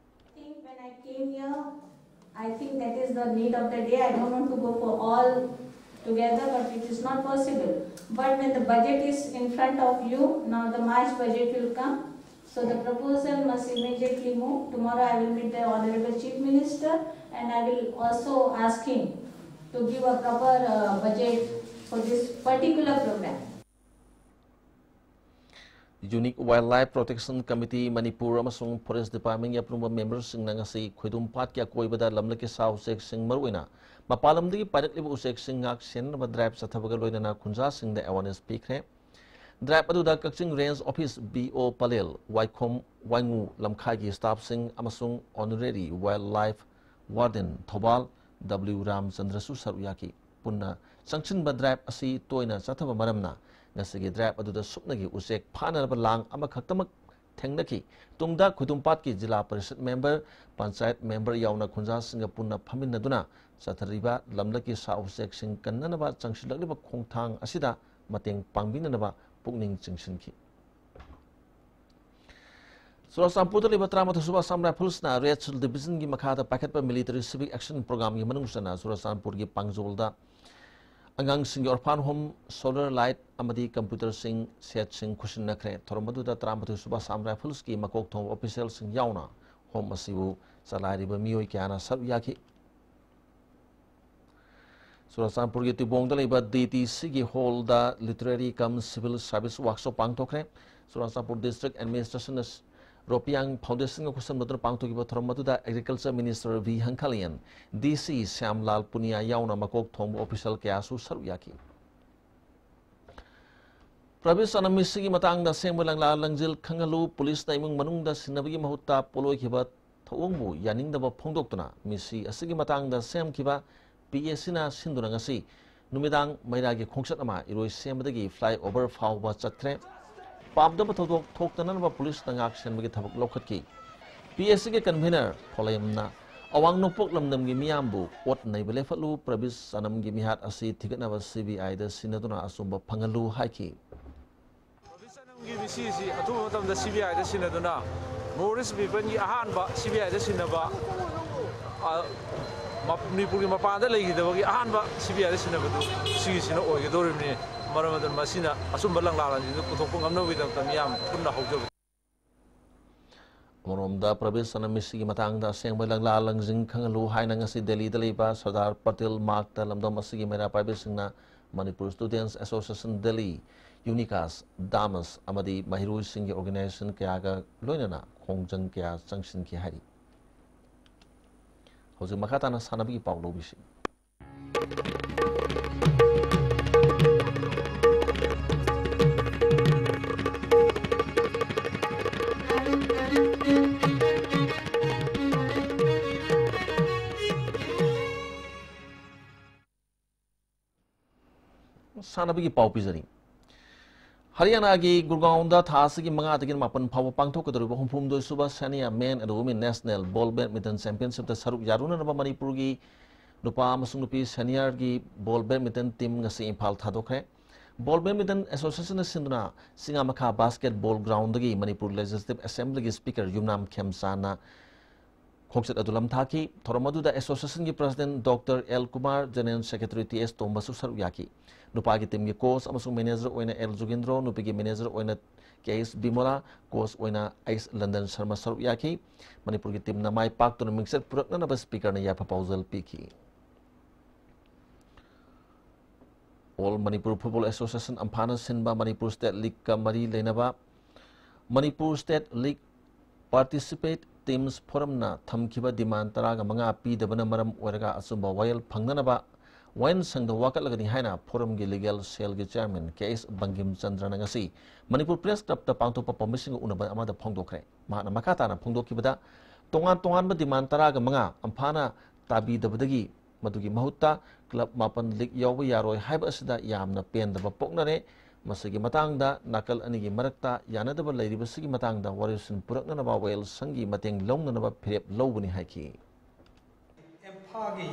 I think when I came here, I think that is the need of the day. I don't want to go for all together, but it is not possible. But when the budget is in front of you, now the March budget will come. So the proposal must immediately move. Tomorrow I will meet the Honorable Chief Minister and I will also ask him to give a proper uh, budget for this particular program. Unique Wildlife Protection Committee Manipur ꯑꯃꯁꯨꯡ Forest Departmentꯀꯤ ꯑꯄꯨꯟꯕ memberꯁꯤꯡꯅ ꯉꯁꯤ ꯈꯣꯏꯗꯨꯝ ꯄꯥꯠꯀꯤ ꯑꯀꯣꯏꯕꯗ ꯂꯝꯂꯛꯀꯤ ꯁꯥ ꯎꯆꯦꯛꯁꯤꯡ, ꯃꯔꯨꯑꯣꯏꯅ ꯃꯄꯥꯟ ꯂꯝꯗꯒꯤ ꯄꯥꯏꯔꯛꯂꯤꯕ ꯎꯆꯦꯛꯁꯤꯡ ꯉꯥꯛ ꯁꯦꯟꯅꯅꯕ drive ꯆꯠꯊꯕꯒ ꯂꯣꯏꯅꯅ ꯈꯨꯟꯖꯥꯁꯤꯡꯗ awareness ꯄꯤꯈ꯭ꯔꯦ꯫ Drive ꯑꯗꯨꯗ ꯀꯛꯆꯤꯡ Range Office B O Pallel, ꯋꯥꯏꯈꯣꯝ ꯋꯥꯏꯉꯨ ꯂꯝꯈꯥꯏꯒꯤ staffꯁꯤꯡ ꯑꯃꯁꯨꯡ Honorary Wildlife Warden Thoubal W ꯔꯥꯝꯆꯟꯗ꯭ꯔꯁꯨ ꯁꯔꯨꯛ ꯌꯥꯈꯤ꯫ ꯄꯨꯟꯅ ꯆꯪꯁꯤꯟꯕ drive ꯑꯁꯤ ꯇꯣꯏꯅ ꯆꯠꯊꯕ ꯃꯔꯝꯅ ꯉꯁꯤꯒꯤ drive ꯑꯗꯨꯗ ꯁꯨꯞꯅꯒꯤ ꯎꯆꯦꯛ ꯐꯥꯅꯅꯕ ꯂꯥꯡ ꯑꯃꯈꯛꯇꯃꯛ ꯊꯦꯡꯅꯈꯤ꯫ ꯇꯨꯡꯗ ꯈꯣꯏꯗꯨꯝꯄꯥꯠꯀꯤ ꯖꯤꯂꯥ ꯄꯔꯤꯁꯠ member, ꯄꯟꯆꯥꯌꯠ member ꯌꯥꯎꯅ ꯈꯨꯟꯖꯥꯁꯤꯡꯒ ꯄꯨꯟꯅ ꯐꯝꯃꯤꯟꯅꯗꯨꯅ ꯆꯠꯊꯔꯤꯕ ꯂꯝꯂꯛꯀꯤ ꯁꯥ ꯎꯆꯦꯛꯁꯤꯡ ꯀꯟꯅꯅꯕ ꯆꯪꯁꯤꯜꯂꯛꯂꯤꯕ ꯈꯣꯡꯊꯥꯡ ꯑꯁꯤꯗ ꯃꯇꯦꯡ ꯄꯥꯡꯕꯤꯅꯅꯕ ꯄꯨꯛꯅꯤꯡ ꯆꯤꯡꯁꯤꯟꯈꯤ꯫ ꯆꯨꯔꯥꯆꯥꯟꯄꯨꯔꯗ ꯂꯩꯕ ꯇꯔꯥꯃꯥꯊꯣꯏ ꯁꯨꯕ Assam Riflesꯅ Red Shield Divisionꯒꯤ ꯃꯈꯥꯗ ꯄꯥꯏꯈꯠꯄ military civic action programꯒꯤ ꯃꯅꯨꯡ ꯆꯟꯅ ꯆꯨꯔꯥꯆꯥꯟꯄꯨꯔꯒꯤ ꯄꯥꯡꯖꯣꯜꯗ ꯑꯉꯥꯡꯁꯤꯡꯒꯤ orphan home, solar light ꯑꯃꯗꯤ computerꯁꯤꯡ setꯁꯤꯡ ꯈꯨꯠꯁꯤꯟꯅꯈ꯭ꯔꯦ꯫ ꯊꯧꯔꯝ ꯑꯗꯨꯗ ꯇꯔꯥꯃꯥꯊꯣꯏ ꯁꯨꯕ Assam Riflesꯀꯤ ꯃꯀꯣꯛ ꯊꯣꯡꯕ officialꯁꯤꯡ ꯌꯥꯎꯅ home ꯑꯁꯤꯕꯨ ꯆꯂꯥꯏꯔꯤꯕ ꯃꯤꯑꯣꯏ ꯀꯌꯥꯅ ꯁꯔꯨꯛ ꯌꯥꯈꯤ꯫ ꯆꯨꯔꯥꯆꯥꯟꯄꯨꯔꯒꯤ ꯇꯤꯕꯣꯡꯗ ꯂꯩꯕ DTCꯒꯤ hallꯗ literary cum civil service workshop ꯄꯥꯡꯊꯣꯛꯈ꯭ꯔꯦ꯫ Churachandpur District Administrationꯅ ꯔꯣꯄꯤꯌꯥꯡ Foundationꯒ ꯈꯨꯠꯁꯝꯅꯗꯨꯅ ꯄꯥꯡꯊꯣꯛꯈꯤꯕ ꯊꯧꯔꯝ ꯑꯗꯨꯗ Agriculture Minister V ꯍꯪꯈꯂꯤꯌꯟ, DC ꯁ꯭ꯌꯥꯝꯂꯥꯜ Punia ꯌꯥꯎꯅ ꯃꯀꯣꯛ ꯊꯣꯡꯕ official ꯀꯌꯥꯁꯨ ꯁꯔꯨꯛ ꯌꯥꯈꯤ꯫ ꯄ꯭ꯔꯕꯤꯁ ꯑꯅꯃꯤꯁꯤꯒꯤ ꯃꯇꯥꯡꯗ ꯑꯁꯦꯡꯕ ꯂꯪꯂꯥ ꯂꯪꯖꯤꯜ ꯈꯪꯍꯜꯂꯨ꯫ ꯄꯨꯂꯤꯁꯅ ꯏꯃꯨꯡ ꯃꯅꯨꯡꯗ ꯁꯤꯟꯅꯕꯒꯤ ꯃꯍꯨꯠꯇ ꯄꯣꯠꯂꯣꯏꯈꯤꯕ ꯊꯧꯑꯣꯡꯕꯨ ꯌꯥꯅꯤꯡꯗꯕ ꯐꯣꯡꯗꯣꯛꯇꯨꯅ ꯃꯤꯁꯤ ꯑꯁꯤꯒꯤ ꯃꯇꯥꯡꯗ ꯁꯦꯝꯈꯤꯕ ꯄꯤ ꯑꯦ ꯁꯤꯅ ꯁꯤꯟꯗꯨꯅ ꯉꯁꯤ ꯅꯨꯃꯤꯗꯥꯡ ꯃꯩꯔꯥꯒꯤ ꯈꯣꯡꯆꯠ ꯑꯃ ꯏꯔꯣꯏ ꯁꯦꯝꯕꯗꯒꯤ ꯐ꯭ꯂꯥꯏ ꯑꯣꯚꯔ ꯐꯥꯎꯕ ꯆꯠꯈ꯭ꯔꯦ꯫ ꯄꯥꯝꯗꯕ ꯊꯧꯗꯣꯛ ꯊꯣꯛꯇꯅꯅꯕ ꯄꯨꯂꯤꯁꯅ ꯉꯥꯛ ꯁꯦꯟꯕꯒꯤ ꯊꯕꯛ ꯂꯧꯈꯠꯈꯤ꯫ ꯄꯤ ꯑꯦ ꯁꯤꯒꯤ ꯀꯟꯚꯦꯅꯔ ꯊꯣꯂꯩꯝꯅ ꯑꯋꯥꯡ ꯅꯣꯡꯄꯣꯛ ꯂꯝꯗꯝꯒꯤ ꯃꯤꯌꯥꯝꯕꯨ ꯑꯣꯠ ꯅꯩꯕ ꯂꯦꯞꯍꯠꯂꯨ, ꯄ꯭ꯔꯕꯤꯁ ꯁꯅꯝꯒꯤ ꯃꯤꯍꯥꯠ ꯑꯁꯤ ꯊꯤꯒꯠꯅꯕ ꯁꯤ ꯕꯤ ꯑꯥꯏꯗ ꯁꯤꯟꯅꯗꯨꯅ ꯑꯆꯨꯝꯕ ꯐꯪꯍꯜꯂꯨ ꯍꯥꯏꯈꯤ꯫ ꯄ꯭ꯔꯕꯤꯁ ꯁꯅꯝꯒꯤ ꯃꯤꯁꯤ ꯑꯁꯤ ꯑꯊꯨꯕ ꯃꯇꯝꯗ ꯁꯤ ꯕꯤ ꯑꯥꯏꯗ ꯁꯤꯟꯅꯗꯨꯅ ꯅꯣꯔꯠ ꯏꯁ ꯄꯤꯄꯜꯒꯤ ꯑꯍꯥꯟꯕ ꯁꯤ ꯕꯤ ꯑꯥꯏꯗ ꯁꯤꯟꯅꯕ, ꯑ, ꯃꯞ-, ꯃꯅꯤꯄꯨꯔꯒꯤ ꯃꯄꯥꯟꯗ ꯂꯩꯈꯤꯗꯕꯒꯤ ꯑꯍꯥꯟꯕ ꯁꯤ ꯕꯤ ꯑꯥꯏꯗ ꯁꯤꯟꯅꯕꯗꯨ ꯁꯤꯒꯤꯁꯤꯅ ꯑꯣꯏꯒꯗꯧꯔꯤꯕꯅꯤ꯫ ꯃꯔꯝ ꯑꯗꯨꯅ ꯃꯁꯤꯅ ꯑꯆꯨꯝꯕ ꯂꯪꯂꯥꯂꯪꯁꯤꯡꯗꯨ ꯄꯨꯊꯣꯛꯄ ꯉꯝꯅꯕꯒꯤꯗꯃꯛꯇ ꯃꯤꯌꯥꯝ ꯄꯨꯟꯅ ꯍꯧꯖꯕ꯫ ꯑꯃꯔꯣꯝꯗ, ꯄ꯭ꯔꯕꯤꯁ ꯁꯅꯝ ꯃꯤꯁꯤꯒꯤ ꯃꯇꯥꯡꯗ ꯑꯁꯦꯡꯕ ꯂꯪꯂꯥ ꯂꯪꯁꯤꯡ ꯈꯪꯍꯜꯂꯨ ꯍꯥꯏꯅ ꯉꯁꯤ ꯗꯦꯜꯂꯤꯗ ꯂꯩꯕ ꯁꯔꯗꯥꯔ ꯄꯇꯦꯜ ꯃꯥꯔꯛꯇ ꯂꯝꯗꯝ ꯑꯁꯤꯒꯤ ꯃꯩꯔꯥ ꯄꯥꯏꯕꯁꯤꯡꯅ ꯃꯅꯤꯄꯨꯔ ꯁ꯭ꯇꯨꯗꯦꯟꯠꯁ ꯑꯦꯁꯣꯁꯤꯌꯦꯁꯟ ꯗꯦꯜꯂꯤ, ꯌꯨꯅꯤꯀꯥꯁ, ꯗꯥꯃꯁ ꯑꯃꯗꯤ ꯃꯍꯩꯔꯣꯏꯁꯤꯡꯒꯤ ꯑꯣꯔꯒꯅꯥꯏꯖꯦꯁꯟ ꯀꯌꯥꯒ ꯂꯣꯏꯅꯅ ꯈꯣꯡꯖꯪ ꯀꯌꯥ ꯆꯪꯁꯤꯟꯈꯤ ꯍꯥꯏꯔꯤ꯫ ꯍꯧꯖꯤꯛ ꯃꯈꯥ ꯇꯥꯅ ꯁꯥꯟꯅꯕꯒꯤ ꯄꯥꯎ ꯂꯧꯕꯤꯁꯤ꯫ ꯁꯥꯟꯅꯕꯒꯤ ꯄꯥꯎ ꯄꯤꯖꯔꯤ꯫ ꯍꯔꯤꯌꯥꯅꯥꯒꯤ ꯒꯨꯔꯒꯥꯎꯟꯗ ꯊꯥ ꯑꯁꯤꯒꯤ ꯃꯉꯥꯗꯒꯤ ꯃꯥꯄꯟ ꯐꯥꯎꯕ ꯄꯥꯡꯊꯣꯛꯀꯗꯧꯔꯤꯕ ꯍꯨꯝꯐꯨꯍꯨꯝꯗꯣꯏ ꯁꯨꯕ senior men and women national ball badminton ꯆꯦꯝꯄꯤꯌꯟꯁꯤꯞꯇ ꯁꯔꯨꯛ ꯌꯥꯔꯨꯅꯅꯕ ꯃꯅꯤꯄꯨꯔꯒꯤ ꯅꯨꯄꯥ ꯑꯃꯁꯨꯡ ꯅꯨꯄꯤ ꯁꯦꯅꯤꯌꯔꯒꯤ ꯕꯣꯜ ꯕꯦꯗꯃꯤꯟꯇꯟ ꯇꯤꯝ ꯉꯁꯤ ꯏꯝꯐꯥꯜ ꯊꯥꯗꯣꯛꯈ꯭ꯔꯦ꯫ ꯕꯣꯜ ꯕꯦꯗꯃꯤꯟꯇꯟ ꯑꯦꯁꯣꯁꯤꯌꯦꯁꯟꯅ ꯁꯤꯟꯗꯨꯅ ꯆꯤꯉꯥꯃꯈꯥ ꯕꯥꯁꯀꯦꯠꯕꯣꯜ ꯒ꯭ꯔꯥꯎꯟꯗꯒꯤ ꯃꯅꯤꯄꯨꯔ ꯂꯦꯖꯤꯁꯂꯦꯇꯤꯚ ꯑꯦꯁꯦꯝꯕ꯭ꯂꯤꯒꯤ ꯁ꯭ꯄꯤꯀꯔ ꯌꯨꯝꯅꯥꯝ ꯈꯦꯝꯆꯥꯅ ꯈꯣꯡꯆꯠ ꯑꯗꯨ ꯂꯝꯊꯥꯈꯤ꯫ ꯊꯧꯔꯝ ꯑꯗꯨꯗ ꯑꯦꯁꯣꯁꯤꯌꯦꯁꯟꯒꯤ president doctor L Kumar, general secretary T S ꯇꯣꯝꯕꯁꯨ ꯁꯔꯨꯛ ꯌꯥꯈꯤ꯫ ꯅꯨꯄꯥꯒꯤ ꯇꯤꯝꯒꯤ ꯀꯣꯆ ꯑꯃꯁꯨꯡ ꯃꯦꯅꯦꯖꯔ ꯑꯣꯏꯅ ꯑꯦꯜ ꯖꯨꯒꯦꯟꯗ꯭ꯔꯣ, ꯅꯨꯄꯤꯒꯤ ꯃꯦꯅꯦꯖꯔ ꯑꯣꯏꯅ ꯀꯦ ꯑꯦꯁ ꯕꯤꯃꯣꯂꯥ, ꯀꯣꯆ ꯑꯣꯏꯅ ꯑꯩꯁ ꯂꯟꯗꯟ ꯁꯔꯃ ꯁꯔꯨꯛ ꯌꯥꯈꯤ꯫ ꯃꯅꯤꯄꯨꯔꯒꯤ ꯇꯤꯝꯅ ꯃꯥꯏ ꯄꯥꯛꯇꯨꯅ ꯃꯤꯡꯆꯠ ꯄꯨꯔꯛꯅꯅꯕ ꯁ꯭ꯄꯤꯀꯔꯅ ꯌꯥꯏꯐ ꯄꯥꯎꯖꯦꯜ ꯄꯤꯈꯤ꯫ ꯑꯣꯜ ꯃꯅꯤꯄꯨꯔ ꯐꯨꯠꯕꯣꯜ ꯑꯦꯁꯣꯁꯤꯌꯦꯁꯟ, ꯑꯝꯐꯥꯅ ꯁꯤꯟꯕ ꯃꯅꯤꯄꯨꯔ ꯁ꯭ꯇꯦꯠ ꯂꯤꯒꯀ ꯃꯔꯤ ꯂꯩꯅꯕ ꯃꯅꯤꯄꯨꯔ ꯁ꯭ꯇꯦꯠ ꯂꯤꯒ ꯄꯥꯔꯇꯤꯁꯤꯄꯦꯠ ꯇꯤꯝꯁ ꯐꯣꯔꯝꯅ ꯊꯝꯈꯤꯕ ꯗꯤꯃꯥꯟ ꯇꯔꯥꯒ ꯃꯉꯥ ꯄꯤꯗꯕꯅ ꯃꯔꯝ ꯑꯣꯏꯔꯒ ꯑꯆꯨꯝꯕ ꯋꯥꯌꯦꯜ ꯐꯪꯅꯅꯕ ꯋꯥꯌꯦꯜ ꯁꯪꯗ ꯋꯥꯀꯠꯂꯒꯅꯤ ꯍꯥꯏꯅ ꯐꯣꯔꯝꯒꯤ ꯂꯤꯒꯦꯜ ꯁꯦꯜꯒꯤ ꯆꯤꯌꯥꯔꯃꯦꯟ ꯀꯦ ꯑꯦꯁ ꯕꯪꯒꯤꯝ ꯆꯟꯗ꯭ꯔꯅ ꯉꯁꯤ ꯃꯅꯤꯄꯨꯔ ꯄ꯭ꯔꯦꯁ ꯀ꯭ꯂꯕꯇ ꯄꯥꯡꯊꯣꯛꯄ ꯄꯥꯎꯃꯤꯁꯤꯡꯒ ꯎꯅꯕ ꯑꯃꯗ ꯐꯣꯡꯗꯣꯛꯈ꯭ꯔꯦ꯫ ꯃꯍꯥꯛꯅ ꯃꯈꯥ ꯇꯥꯅ ꯐꯣꯡꯗꯣꯛꯈꯤꯕꯗ, ꯇꯣꯉꯥꯟ ꯇꯣꯉꯥꯟꯕ demand ꯇꯔꯥꯒ ꯃꯉꯥ ꯑꯝꯐꯥꯅ ꯇꯥꯕꯤꯗꯕꯗꯒꯤ ꯃꯗꯨꯒꯤ ꯃꯍꯨꯠꯇ club ꯃꯥꯄꯟ league ꯌꯥꯎꯕ ꯌꯥꯔꯣꯏ ꯍꯥꯏꯕ ꯑꯁꯤꯗ ꯌꯥꯝꯅ ꯄꯦꯟꯗꯕ ꯄꯣꯛꯅꯔꯦ꯫ ꯃꯁꯤꯒꯤ ꯃꯇꯥꯡꯗ ꯅꯥꯀꯜ ꯑꯅꯤꯒꯤ ꯃꯔꯛꯇ ꯌꯥꯅꯗꯕ ꯂꯩꯔꯤꯕꯁꯤꯒꯤ ꯃꯇꯥꯡꯗ ꯋꯥꯔꯣꯏꯁꯤꯟ ꯄꯨꯔꯛꯅꯅꯕ ꯋꯥꯌꯦꯜ ꯁꯪꯒꯤ ꯃꯇꯦꯡ ꯂꯧꯅꯅꯕ ꯐꯤꯔꯦꯞ ꯂꯧꯕꯅꯤ ꯍꯥꯏꯈꯤ꯫ ꯑꯦꯝꯐꯥꯒꯤ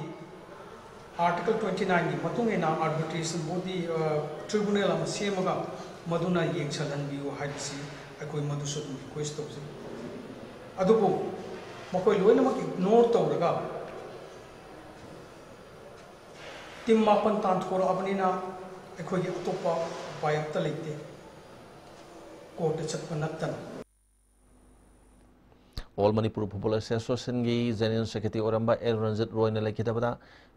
Article twenty nineꯒꯤ ꯃꯇꯨꯡ ꯏꯟꯅ arbitration body, ꯑ, tribunal ꯑꯃ ꯁꯦꯝꯃꯒ ꯃꯗꯨꯅ ꯌꯦꯡꯁꯜꯍꯟꯕꯤꯌꯨ ꯍꯥꯏꯕꯁꯤ ꯑꯩꯈꯣꯏ ꯃꯗꯨꯁꯨ ꯑꯗꯨꯝ request ꯇꯧꯖꯩ꯫ ꯑꯗꯨꯕꯨ ꯃꯈꯣꯏ ꯂꯣꯏꯅꯃꯛ ignore ꯇꯧꯔꯒ team ꯃꯥꯄꯟ ꯇꯥꯟꯊꯣꯔꯛꯑꯕꯅꯤꯅ ꯑꯩꯈꯣꯏꯒꯤ ꯑꯇꯣꯞꯄ ꯎꯄꯥꯏ ꯑꯝꯇ ꯂꯩꯇꯦ, courtꯇ ꯆꯠꯄ ꯅꯠꯇꯅ꯫ All Manipur Football Associationꯒꯤ General Secretary ꯑꯣꯏꯔꯝꯕ ꯑꯦꯜ ꯔꯟꯖꯤꯠ ꯔꯣꯏꯅ ꯂꯩꯈꯤꯗꯕꯗ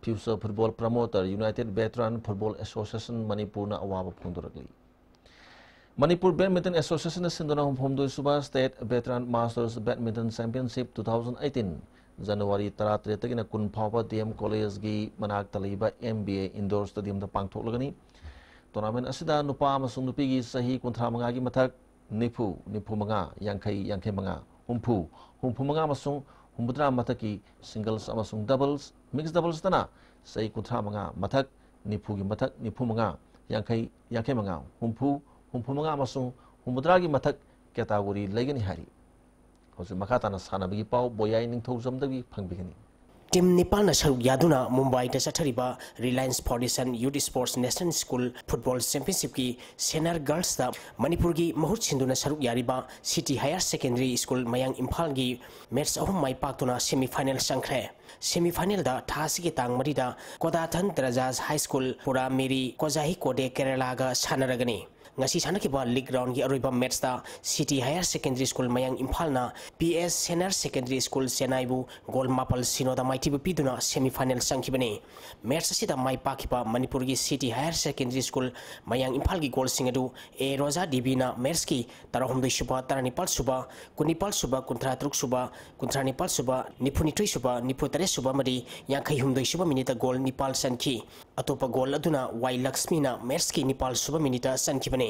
future football promoter United Veteran Football Association ꯃꯅꯤꯄꯨꯔꯅ ꯑꯋꯥꯕ ꯐꯣꯡꯗꯣꯔꯛꯂꯤ꯫ ꯃꯅꯤꯄꯨꯔ Badminton Associationꯅ ꯁꯤꯟꯗꯨꯅ ꯍꯨꯝꯐꯨꯍꯨꯝꯗꯣꯏ ꯁꯨꯕ State Veteran Masters Badminton Championship two thousand eighteen January ꯇꯔꯥꯇꯔꯦꯠꯇꯒꯤꯅ ꯀꯨꯟ ꯐꯥꯎꯕ ꯗꯤ ꯑꯦꯝ ꯀꯣꯂꯦꯖꯒꯤ ꯃꯅꯥꯛꯇ ꯂꯩꯕ M B A indoor stadiumꯗ ꯄꯥꯡꯊꯣꯛꯂꯒꯅꯤ꯫ Tournament ꯑꯁꯤꯗ ꯅꯨꯄꯥ ꯑꯃꯁꯨꯡ ꯅꯨꯄꯤꯒꯤ ꯆꯍꯤ ꯀꯨꯟꯊ꯭ꯔꯥ ꯃꯉꯥꯒꯤ ꯃꯊꯛ, ꯅꯤꯐꯨ, ꯅꯤꯐꯨ ꯃꯉꯥ, ꯌꯥꯡꯈꯩ, ꯌꯥꯡꯈꯩ ꯃꯉꯥ, ꯍꯨꯝꯐꯨ, ꯍꯨꯝꯐꯨ ꯃꯉꯥ ꯑꯃꯁꯨꯡ ꯍꯨꯝꯐꯨꯇꯔꯥ ꯃꯊꯛꯀꯤ singles ꯑꯃꯁꯨꯡ doubles, mixed doublesꯇꯅ ꯆꯍꯤ ꯀꯨꯟꯊ꯭ꯔꯥ ꯃꯉꯥ ꯃꯊꯛ, ꯅꯤꯐꯨꯒꯤ ꯃꯊꯛ, ꯅꯤꯐꯨ ꯃꯉꯥ, ꯌꯥꯡꯈꯩ, ꯌꯥꯡꯈꯩ ꯃꯉꯥ, ꯍꯨꯝꯐꯨ, ꯍꯨꯝꯐꯨ ꯃꯉꯥ ꯑꯃꯁꯨꯡ ꯍꯨꯝꯐꯨꯇꯔꯥꯒꯤ ꯃꯊꯛ category ꯂꯩꯒꯅꯤ ꯍꯥꯏꯔꯤ꯫ ꯍꯧꯖꯤꯛ ꯃꯈꯥ ꯇꯥꯅ ꯁꯥꯟꯅꯕꯒꯤ ꯄꯥꯎ ꯕꯣꯌꯥꯏ ꯅꯤꯡꯊꯧꯖꯝꯗꯒꯤ ꯐꯪꯕꯤꯒꯅꯤ꯫ Team ꯅꯤꯄꯥꯟꯅ ꯁꯔꯨꯛ ꯌꯥꯗꯨꯅ ꯃꯨꯝꯕꯥꯏꯗ ꯆꯠꯊꯔꯤꯕ Reliance Foundation Youth Sports National School Football Championshipꯀꯤ Senior Girlsꯇ ꯃꯅꯤꯄꯨꯔꯒꯤ ꯃꯍꯨꯠ ꯁꯤꯟꯗꯨꯅ ꯁꯔꯨꯛ ꯌꯥꯔꯤꯕ City Higher Secondary School ꯃꯌꯥꯡ ꯏꯝꯐꯥꯜꯒꯤ match ꯑꯍꯨꯝ ꯃꯥꯏ ꯄꯥꯛꯇꯨꯅ semi final ꯆꯪꯈ꯭ꯔꯦ꯫ Semi finalꯗ ꯊꯥ ꯑꯁꯤꯒꯤ ꯇꯥꯡ ꯃꯔꯤꯗ ꯀꯣꯗꯥꯊꯟ ꯇ꯭ꯔꯖꯥꯁ High School ꯄꯨꯔꯥ ꯃꯦꯔꯤ ꯀꯣꯖꯥꯍꯤ ꯀꯣꯗꯦ ꯀꯦꯔꯂꯥꯒ ꯁꯥꯟꯅꯔꯒꯅꯤ꯫ ꯉꯁꯤ ꯁꯥꯟꯅꯈꯤꯕ league roundꯒꯤ ꯑꯔꯣꯏꯕ matchꯇ City Higher Secondary School ꯃꯌꯥꯡ ꯏꯝꯐꯥꯜꯅ P S Senior Secondary School ꯆꯦꯟꯅꯥꯏꯕꯨ goal ꯃꯥꯄꯜ ꯁꯤꯅꯣꯗ ꯃꯥꯏꯊꯤꯕ ꯄꯤꯗꯨꯅ semi final ꯆꯪꯈꯤꯕꯅꯤ꯫ Match ꯑꯁꯤꯗ ꯃꯥꯏ ꯄꯥꯛꯈꯤꯕ ꯃꯅꯤꯄꯨꯔꯒꯤ City Higher Secondary School ꯃꯌꯥꯡ ꯏꯝꯐꯥꯜꯒꯤ goalꯁꯤꯡ ꯑꯗꯨ A ꯔꯣꯖꯥ ꯗꯦꯕꯤꯅ matchꯀꯤ ꯇꯔꯥꯍꯨꯝꯗꯣꯏ ꯁꯨꯕ, ꯇꯔꯥꯅꯤꯄꯥꯜ ꯁꯨꯕ, ꯀꯨꯟꯅꯤꯄꯥꯜ ꯁꯨꯕ, ꯀꯨꯟꯊ꯭ꯔꯥ ꯇꯔꯨꯛ ꯁꯨꯕ, ꯀꯨꯟꯊ꯭ꯔꯥ ꯅꯤꯄꯥꯜ ꯁꯨꯕ, ꯅꯤꯐꯨ ꯅꯤꯊꯣꯏ ꯁꯨꯕ, ꯅꯤꯐꯨ ꯇꯔꯦꯠ ꯁꯨꯕ ꯑꯃꯗꯤ ꯌꯥꯡꯈꯩ ꯍꯨꯝꯗꯣꯏ ꯁꯨꯕ minuteꯇ goal ꯅꯤꯄꯥꯜ ꯆꯟꯈꯤ꯫ ꯑꯇꯣꯞꯄ goal ꯑꯗꯨꯅ ꯋꯥꯏ ꯂꯛꯁꯃꯤꯅ matchꯀꯤ ꯅꯤꯄꯥꯜ ꯁꯨꯕ minuteꯇ ꯆꯟꯈꯤꯕꯅꯤ꯫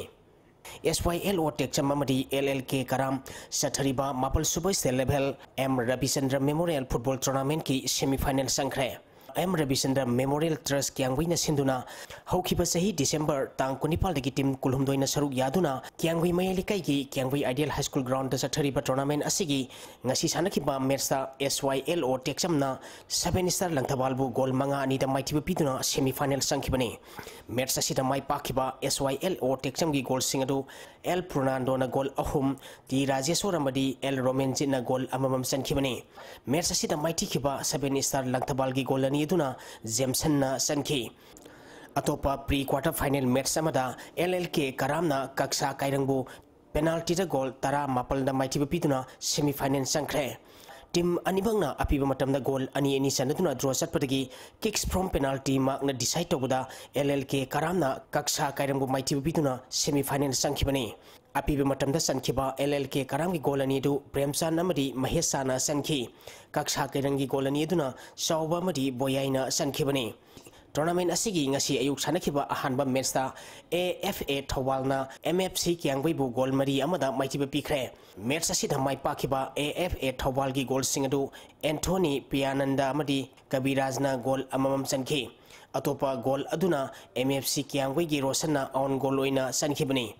S Y L O Tekcham ꯑꯃꯗꯤ L L K Karam ꯆꯠꯊꯔꯤꯕ ꯃꯥꯄꯜ ꯁꯨꯕ state level M Rabichandra Memorial Football Tournamentꯀꯤ semi final ꯆꯪꯈ꯭ꯔꯦ꯫ M Rabichandra Memorial Trust ꯀ꯭ꯌꯥꯝꯒꯩꯅ ꯁꯤꯟꯗꯨꯅ ꯍꯧꯈꯤꯕ ꯆꯍꯤ December ꯇꯥꯡ ꯀꯨꯟꯅꯤꯄꯥꯜꯗꯒꯤ team ꯀꯨꯟꯍꯨꯝꯗꯣꯏꯅ ꯁꯔꯨꯛ ꯌꯥꯗꯨꯅ ꯀ꯭ꯌꯥꯝꯒꯩ ꯃꯌꯥꯏ ꯂꯩꯀꯥꯏꯒꯤ ꯀ꯭ꯌꯥꯝꯒꯩ Ideal High School groundꯗ ꯆꯠꯊꯔꯤꯕ tournament ꯑꯁꯤꯒꯤ ꯉꯁꯤ ꯁꯥꯟꯅꯈꯤꯕ matchꯇ S Y L O Tekchamꯅ Seven Star Langthabalꯕꯨ goal ꯃꯉꯥ ꯑꯅꯤꯗ ꯃꯥꯏꯊꯤꯕ ꯄꯤꯗꯨꯅ semi final ꯆꯪꯈꯤꯕꯅꯤ꯫ Match ꯑꯁꯤꯗ ꯃꯥꯏ ꯄꯥꯛꯈꯤꯕ S Y L O Tekchamꯒꯤ goalꯁꯤꯡ ꯑꯗꯨ L Purnandoꯅ goal ꯑꯍꯨꯝ, T Rajeshwar ꯑꯃꯗꯤ L Romanjitꯅ goal ꯑꯃꯃꯝ ꯆꯟꯈꯤꯕꯅꯤ꯫ Match ꯑꯁꯤꯗ ꯃꯥꯏꯊꯤꯈꯤꯕ Seven Star Langthabalꯒꯤ goal ꯑꯅꯤ ꯑꯗꯨꯅ Jamesonꯅ ꯆꯟꯈꯤ꯫ ꯑꯇꯣꯞꯄ pre quarter final match ꯑꯃꯗ L L K Karamꯅ Kaksa Kairangꯕꯨ penaltyꯗ goal ꯇꯔꯥꯃꯥꯄꯜꯗ ꯃꯥꯏꯊꯤꯕ ꯄꯤꯗꯨꯅ semi final ꯆꯪꯈ꯭ꯔꯦ꯫ Team ꯑꯅꯤꯃꯛꯅ ꯑꯄꯤꯕ ꯃꯇꯝꯗ goal ꯑꯅꯤ ꯑꯅꯤ ꯆꯟꯅꯗꯨꯅ draw ꯆꯠꯄꯗꯒꯤ kicks from penalty markꯅ decide ꯇꯧꯕꯗ L L K Karamꯅ Kaksa Kairangꯕꯨ ꯃꯥꯏꯊꯤꯕ ꯄꯤꯗꯨꯅ semi final ꯆꯪꯈꯤꯕꯅꯤ꯫ ꯑꯄꯤꯕ ꯃꯇꯝꯗ ꯆꯟꯈꯤꯕ L L K Karamꯒꯤ goal ꯑꯅꯤ ꯑꯗꯨ Premchand ꯑꯃꯗꯤ Maheshana ꯆꯟꯈꯤ꯫ Kaksa Kairangꯒꯤ goal ꯑꯅꯤ ꯑꯗꯨꯅ ꯆꯥꯎꯕ ꯑꯃꯗꯤ ꯕꯣꯌꯥꯏꯅ ꯆꯟꯈꯤꯕꯅꯤ꯫ Tournament ꯑꯁꯤꯒꯤ ꯉꯁꯤ ꯑꯌꯨꯛ ꯁꯥꯟꯅꯈꯤꯕ ꯑꯍꯥꯟꯕ matchꯇ A F A ꯊꯧꯕꯥꯜꯅ M F C ꯀ꯭ꯌꯥꯝꯒꯩꯕꯨ goal ꯃꯔꯤ ꯑꯃꯗ ꯃꯥꯏꯊꯤꯕ ꯄꯤꯈ꯭ꯔꯦ꯫ Match ꯑꯁꯤꯗ ꯃꯥꯏ ꯄꯥꯛꯈꯤꯕ A F A ꯊꯧꯕꯥꯜꯒꯤ goalꯁꯤꯡ ꯑꯗꯨ Anthony, Piyananda ꯑꯃꯗꯤ ꯀꯕꯤꯔꯥꯖꯅ goal ꯑꯃꯃꯝ ꯆꯟꯈꯤ꯫ ꯑꯇꯣꯞꯄ goal ꯑꯗꯨꯅ M F C ꯀ꯭ꯌꯥꯝꯒꯩꯒꯤ ꯔꯣꯁꯟꯅ own goal ꯑꯣꯏꯅ ꯆꯟꯈꯤꯕꯅꯤ꯫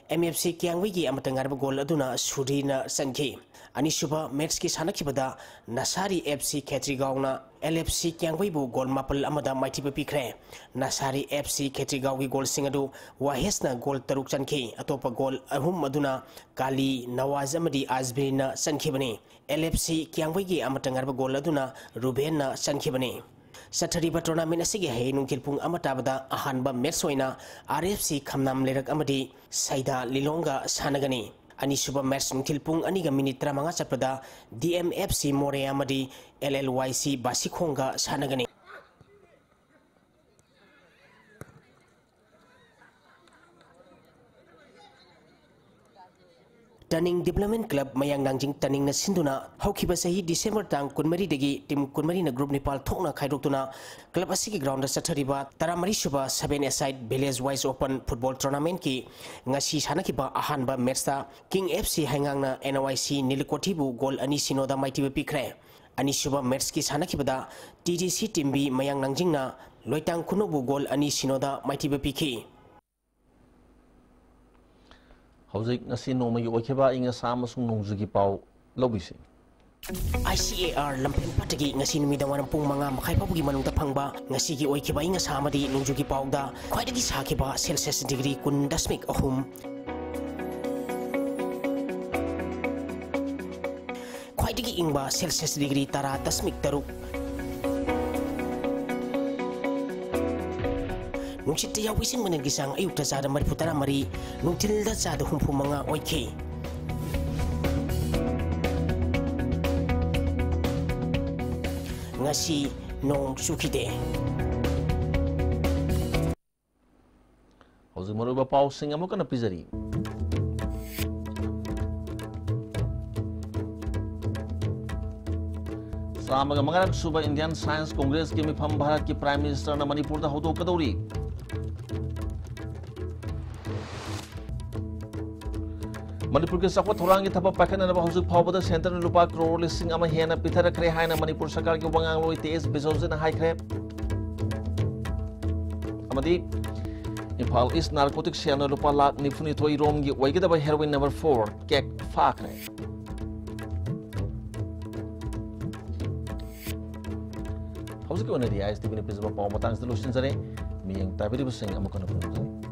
M F C ꯀ꯭ꯌꯥꯝꯒꯩꯒꯤ ꯑꯃꯠꯇ ꯉꯥꯏꯔꯕ goal ꯑꯗꯨꯅ ꯁꯨꯙꯤꯔꯅ ꯆꯟꯈꯤ꯫ ꯑꯅꯤꯁꯨꯕ matchꯀꯤ ꯁꯥꯟꯅꯈꯤꯕꯗ ꯅꯁꯥꯔꯤ F C ꯈꯦꯇ꯭ꯔꯤꯒꯥꯎꯅ L F C ꯀ꯭ꯌꯥꯝꯒꯩꯕꯨ goal ꯃꯥꯄꯜ ꯑꯃꯗ ꯃꯥꯏꯊꯤꯕ ꯄꯤꯈ꯭ꯔꯦ꯫ ꯅꯁꯥꯔꯤ F C ꯈꯦꯇ꯭ꯔꯤꯒꯥꯎꯒꯤ goalꯁꯤꯡ ꯑꯗꯨ ꯋꯥꯍꯦꯁꯅ goal ꯇꯔꯨꯛ ꯆꯟꯈꯤ꯫ ꯑꯇꯣꯞꯄ goal ꯑꯍꯨꯝ ꯑꯗꯨꯅ ꯀꯥꯂꯤ, ꯅꯋꯥꯖ ꯑꯃꯗꯤ ꯑꯖꯕꯤꯔꯅ ꯆꯟꯈꯤꯕꯅꯤ꯫ L F C ꯀ꯭ꯌꯥꯝꯒꯩꯒꯤ ꯑꯃꯠꯇ ꯉꯥꯏꯔꯕ goal ꯑꯗꯨꯅ ꯔꯨꯕꯦꯟꯅ ꯆꯟꯈꯤꯕꯅꯤ꯫ ꯆꯠꯊꯔꯤꯕ tournament ꯑꯁꯤꯒꯤ ꯍꯌꯦꯡ ꯅꯨꯡꯊꯤꯜ ꯄꯨꯡ ꯑꯃ ꯇꯥꯕꯗ ꯑꯍꯥꯟꯕ match ꯑꯣꯏꯅ R F C ꯈꯝꯅꯥꯝ ꯂꯩꯔꯛ ꯑꯃꯗꯤ ꯁꯩꯗꯥ ꯂꯤꯂꯣꯡꯒ ꯁꯥꯟꯅꯒꯅꯤ꯫ ꯑꯅꯤꯁꯨꯕ match ꯅꯨꯡꯊꯤꯜ ꯄꯨꯡ ꯑꯅꯤꯒ minute ꯇꯔꯥꯃꯉꯥ ꯆꯠꯄꯗ D M F C ꯃꯣꯔꯦ ꯑꯃꯗꯤ L L Y C ꯕꯥꯁꯤꯈꯣꯡꯒ ꯁꯥꯟꯅꯒꯅꯤ꯫ ꯇꯅꯤꯡ Development Club ꯃꯌꯥꯡ ꯅꯥꯡꯖꯤꯡ ꯇꯅꯤꯡꯅ ꯁꯤꯟꯗꯨꯅ ꯍꯧꯈꯤꯕ ꯆꯍꯤ December ꯇꯥꯡ ꯀꯨꯟꯃꯔꯤꯗꯒꯤ team ꯀꯨꯟꯃꯔꯤꯅ group ꯅꯤꯄꯥꯜ ꯊꯣꯛꯅ ꯈꯥꯏꯗꯣꯛꯇꯨꯅ club ꯑꯁꯤꯒꯤ ground ꯆꯠꯊꯔꯤꯕ ꯇꯔꯥꯃꯔꯤ ꯁꯨꯕ seven-a-side village wise open football tournamentꯀꯤ ꯉꯁꯤ ꯁꯥꯟꯅꯈꯤꯕ ꯑꯍꯥꯟꯕ matchꯇ King F C ꯍꯩꯉꯥꯡꯅ N O I C ꯅꯤꯂꯀꯣꯊꯤꯕꯨ goal ꯑꯅꯤ ꯁꯤꯅꯣꯗ ꯃꯥꯏꯊꯤꯕ ꯄꯤꯈ꯭ꯔꯦ꯫ ꯑꯅꯤꯁꯨꯕ matchꯀꯤ ꯁꯥꯟꯅꯈꯤꯕꯗ T G C team B ꯃꯌꯥꯡ ꯅꯥꯡꯖꯤꯡꯅ ꯂꯣꯏꯇꯥꯡ ꯈꯨꯅꯧꯕꯨ goal ꯑꯅꯤ ꯁꯤꯅꯣꯗ ꯃꯥꯏꯊꯤꯕ ꯄꯤꯈꯤ꯫ ꯍꯧꯖꯤꯛ ꯉꯁꯤ ꯅꯣꯡꯃꯒꯤ ꯑꯣꯏꯈꯤꯕ ꯑꯏꯪ ꯑꯁꯥ ꯑꯃꯁꯨꯡ ꯅꯣꯡꯖꯨꯒꯤ ꯄꯥꯎ ꯂꯧꯕꯤꯁꯤ꯫ I C A R ꯂꯝꯐꯦꯜ ꯄꯥꯠꯇꯒꯤ ꯉꯁꯤ ꯅꯨꯃꯤꯗꯥꯡ ꯋꯥꯏꯔꯝ ꯄꯨꯡ ꯃꯉꯥ ꯃꯈꯥꯏ ꯐꯥꯎꯕꯒꯤ ꯃꯅꯨꯡꯗ ꯐꯪꯕ ꯉꯁꯤꯒꯤ ꯑꯣꯏꯈꯤꯕ ꯑꯏꯪ ꯑꯁꯥ ꯑꯃꯗꯤ ꯅꯣꯡꯖꯨꯒꯤ ꯄꯥꯎꯗ ꯈ꯭ꯋꯥꯏꯗꯒꯤ ꯁꯥꯈꯤꯕ Celsius degree ꯀꯨꯟ ꯗꯁꯃꯤꯛ ꯑꯍꯨꯝ, ꯈ꯭ꯋꯥꯏꯗꯒꯤ ꯏꯪꯕ Celsius degree ꯇꯔꯥ ꯗꯁꯃꯤꯛ ꯇꯔꯨꯛ, ꯅꯨꯡꯁꯤꯠꯇ ꯌꯥꯎꯕ ꯏꯁꯤꯡ ꯃꯅꯤꯜꯒꯤ ꯆꯥꯡ ꯑꯌꯨꯛꯇ ꯆꯥꯗ ꯃꯔꯤꯐꯨ ꯇꯔꯥ ꯃꯔꯤ, ꯅꯨꯡꯊꯤꯜꯗ ꯆꯥꯗ ꯍꯨꯝꯐꯨ ꯃꯉꯥ ꯑꯣꯏꯈꯤ꯫ ꯉꯁꯤ ꯅꯣꯡ ꯆꯨꯈꯤꯗꯦ꯫ ꯍꯧꯖꯤꯛ ꯃꯔꯨꯑꯣꯏꯕ ꯄꯥꯎꯁꯤꯡ ꯑꯃꯨꯛ ꯍꯟꯅ ꯄꯤꯖꯔꯤ꯫ ꯆꯥꯝꯃꯒ ꯃꯉꯥꯔꯛ ꯁꯨꯕ Indian Science Congressꯀꯤ ꯃꯤꯐꯝ ꯚꯥꯔꯠꯀꯤ Prime Ministerꯅ ꯃꯅꯤꯄꯨꯔꯗ ꯍꯧꯗꯣꯛꯀꯗꯧꯔꯤ꯫ ꯃꯅꯤꯄꯨꯔꯒꯤ ꯆꯥꯎꯈꯠ ꯊꯧꯔꯥꯡꯒꯤ ꯊꯕꯛ ꯄꯥꯏꯈꯠꯅꯅꯕ ꯍꯧꯖꯤꯛ ꯐꯥꯎꯕꯗ centreꯅ ꯂꯨꯄꯥ ꯀ꯭ꯔꯣꯔ ꯂꯤꯁꯤꯡ ꯑꯃ ꯍꯦꯟꯅ ꯄꯤꯊꯔꯛꯈ꯭ꯔꯦ ꯍꯥꯏꯅ ꯃꯅꯤꯄꯨꯔ ꯁꯔꯀꯥꯔꯒꯤ ꯋꯥꯉꯥꯡꯂꯣꯏ ꯇꯦ ꯑꯦꯁ ꯕꯤꯁꯣꯖꯤꯠꯅ ꯍꯥꯏꯈ꯭ꯔꯦ꯫ ꯑꯃꯗꯤ ꯏꯝꯐꯥꯜ East Narcotics Cellꯅ ꯂꯨꯄꯥ ꯂꯥꯈ ꯅꯤꯐꯨꯅꯤꯊꯣꯏ ꯔꯣꯝꯒꯤ ꯑꯣꯏꯒꯗꯕ heroin number four cake ꯐꯥꯈ꯭ꯔꯦ꯫ ꯍꯧꯖꯤꯛꯀꯤ ꯑꯣꯏꯅꯗꯤ ꯑꯥꯏ ꯑꯦꯁ ꯇꯤ ꯚꯤꯅ ꯄꯤꯖꯕ ꯄꯥꯎ ꯃꯇꯥꯡꯁꯤꯗ ꯂꯣꯏꯁꯤꯟꯖꯔꯦ꯫ ꯃꯤꯠꯌꯦꯡ ꯇꯥꯕꯤꯔꯤꯕꯁꯤꯡ ꯑꯃꯨꯛ ꯍꯟꯅ ꯈꯨꯔꯨꯝꯖꯔꯤ꯫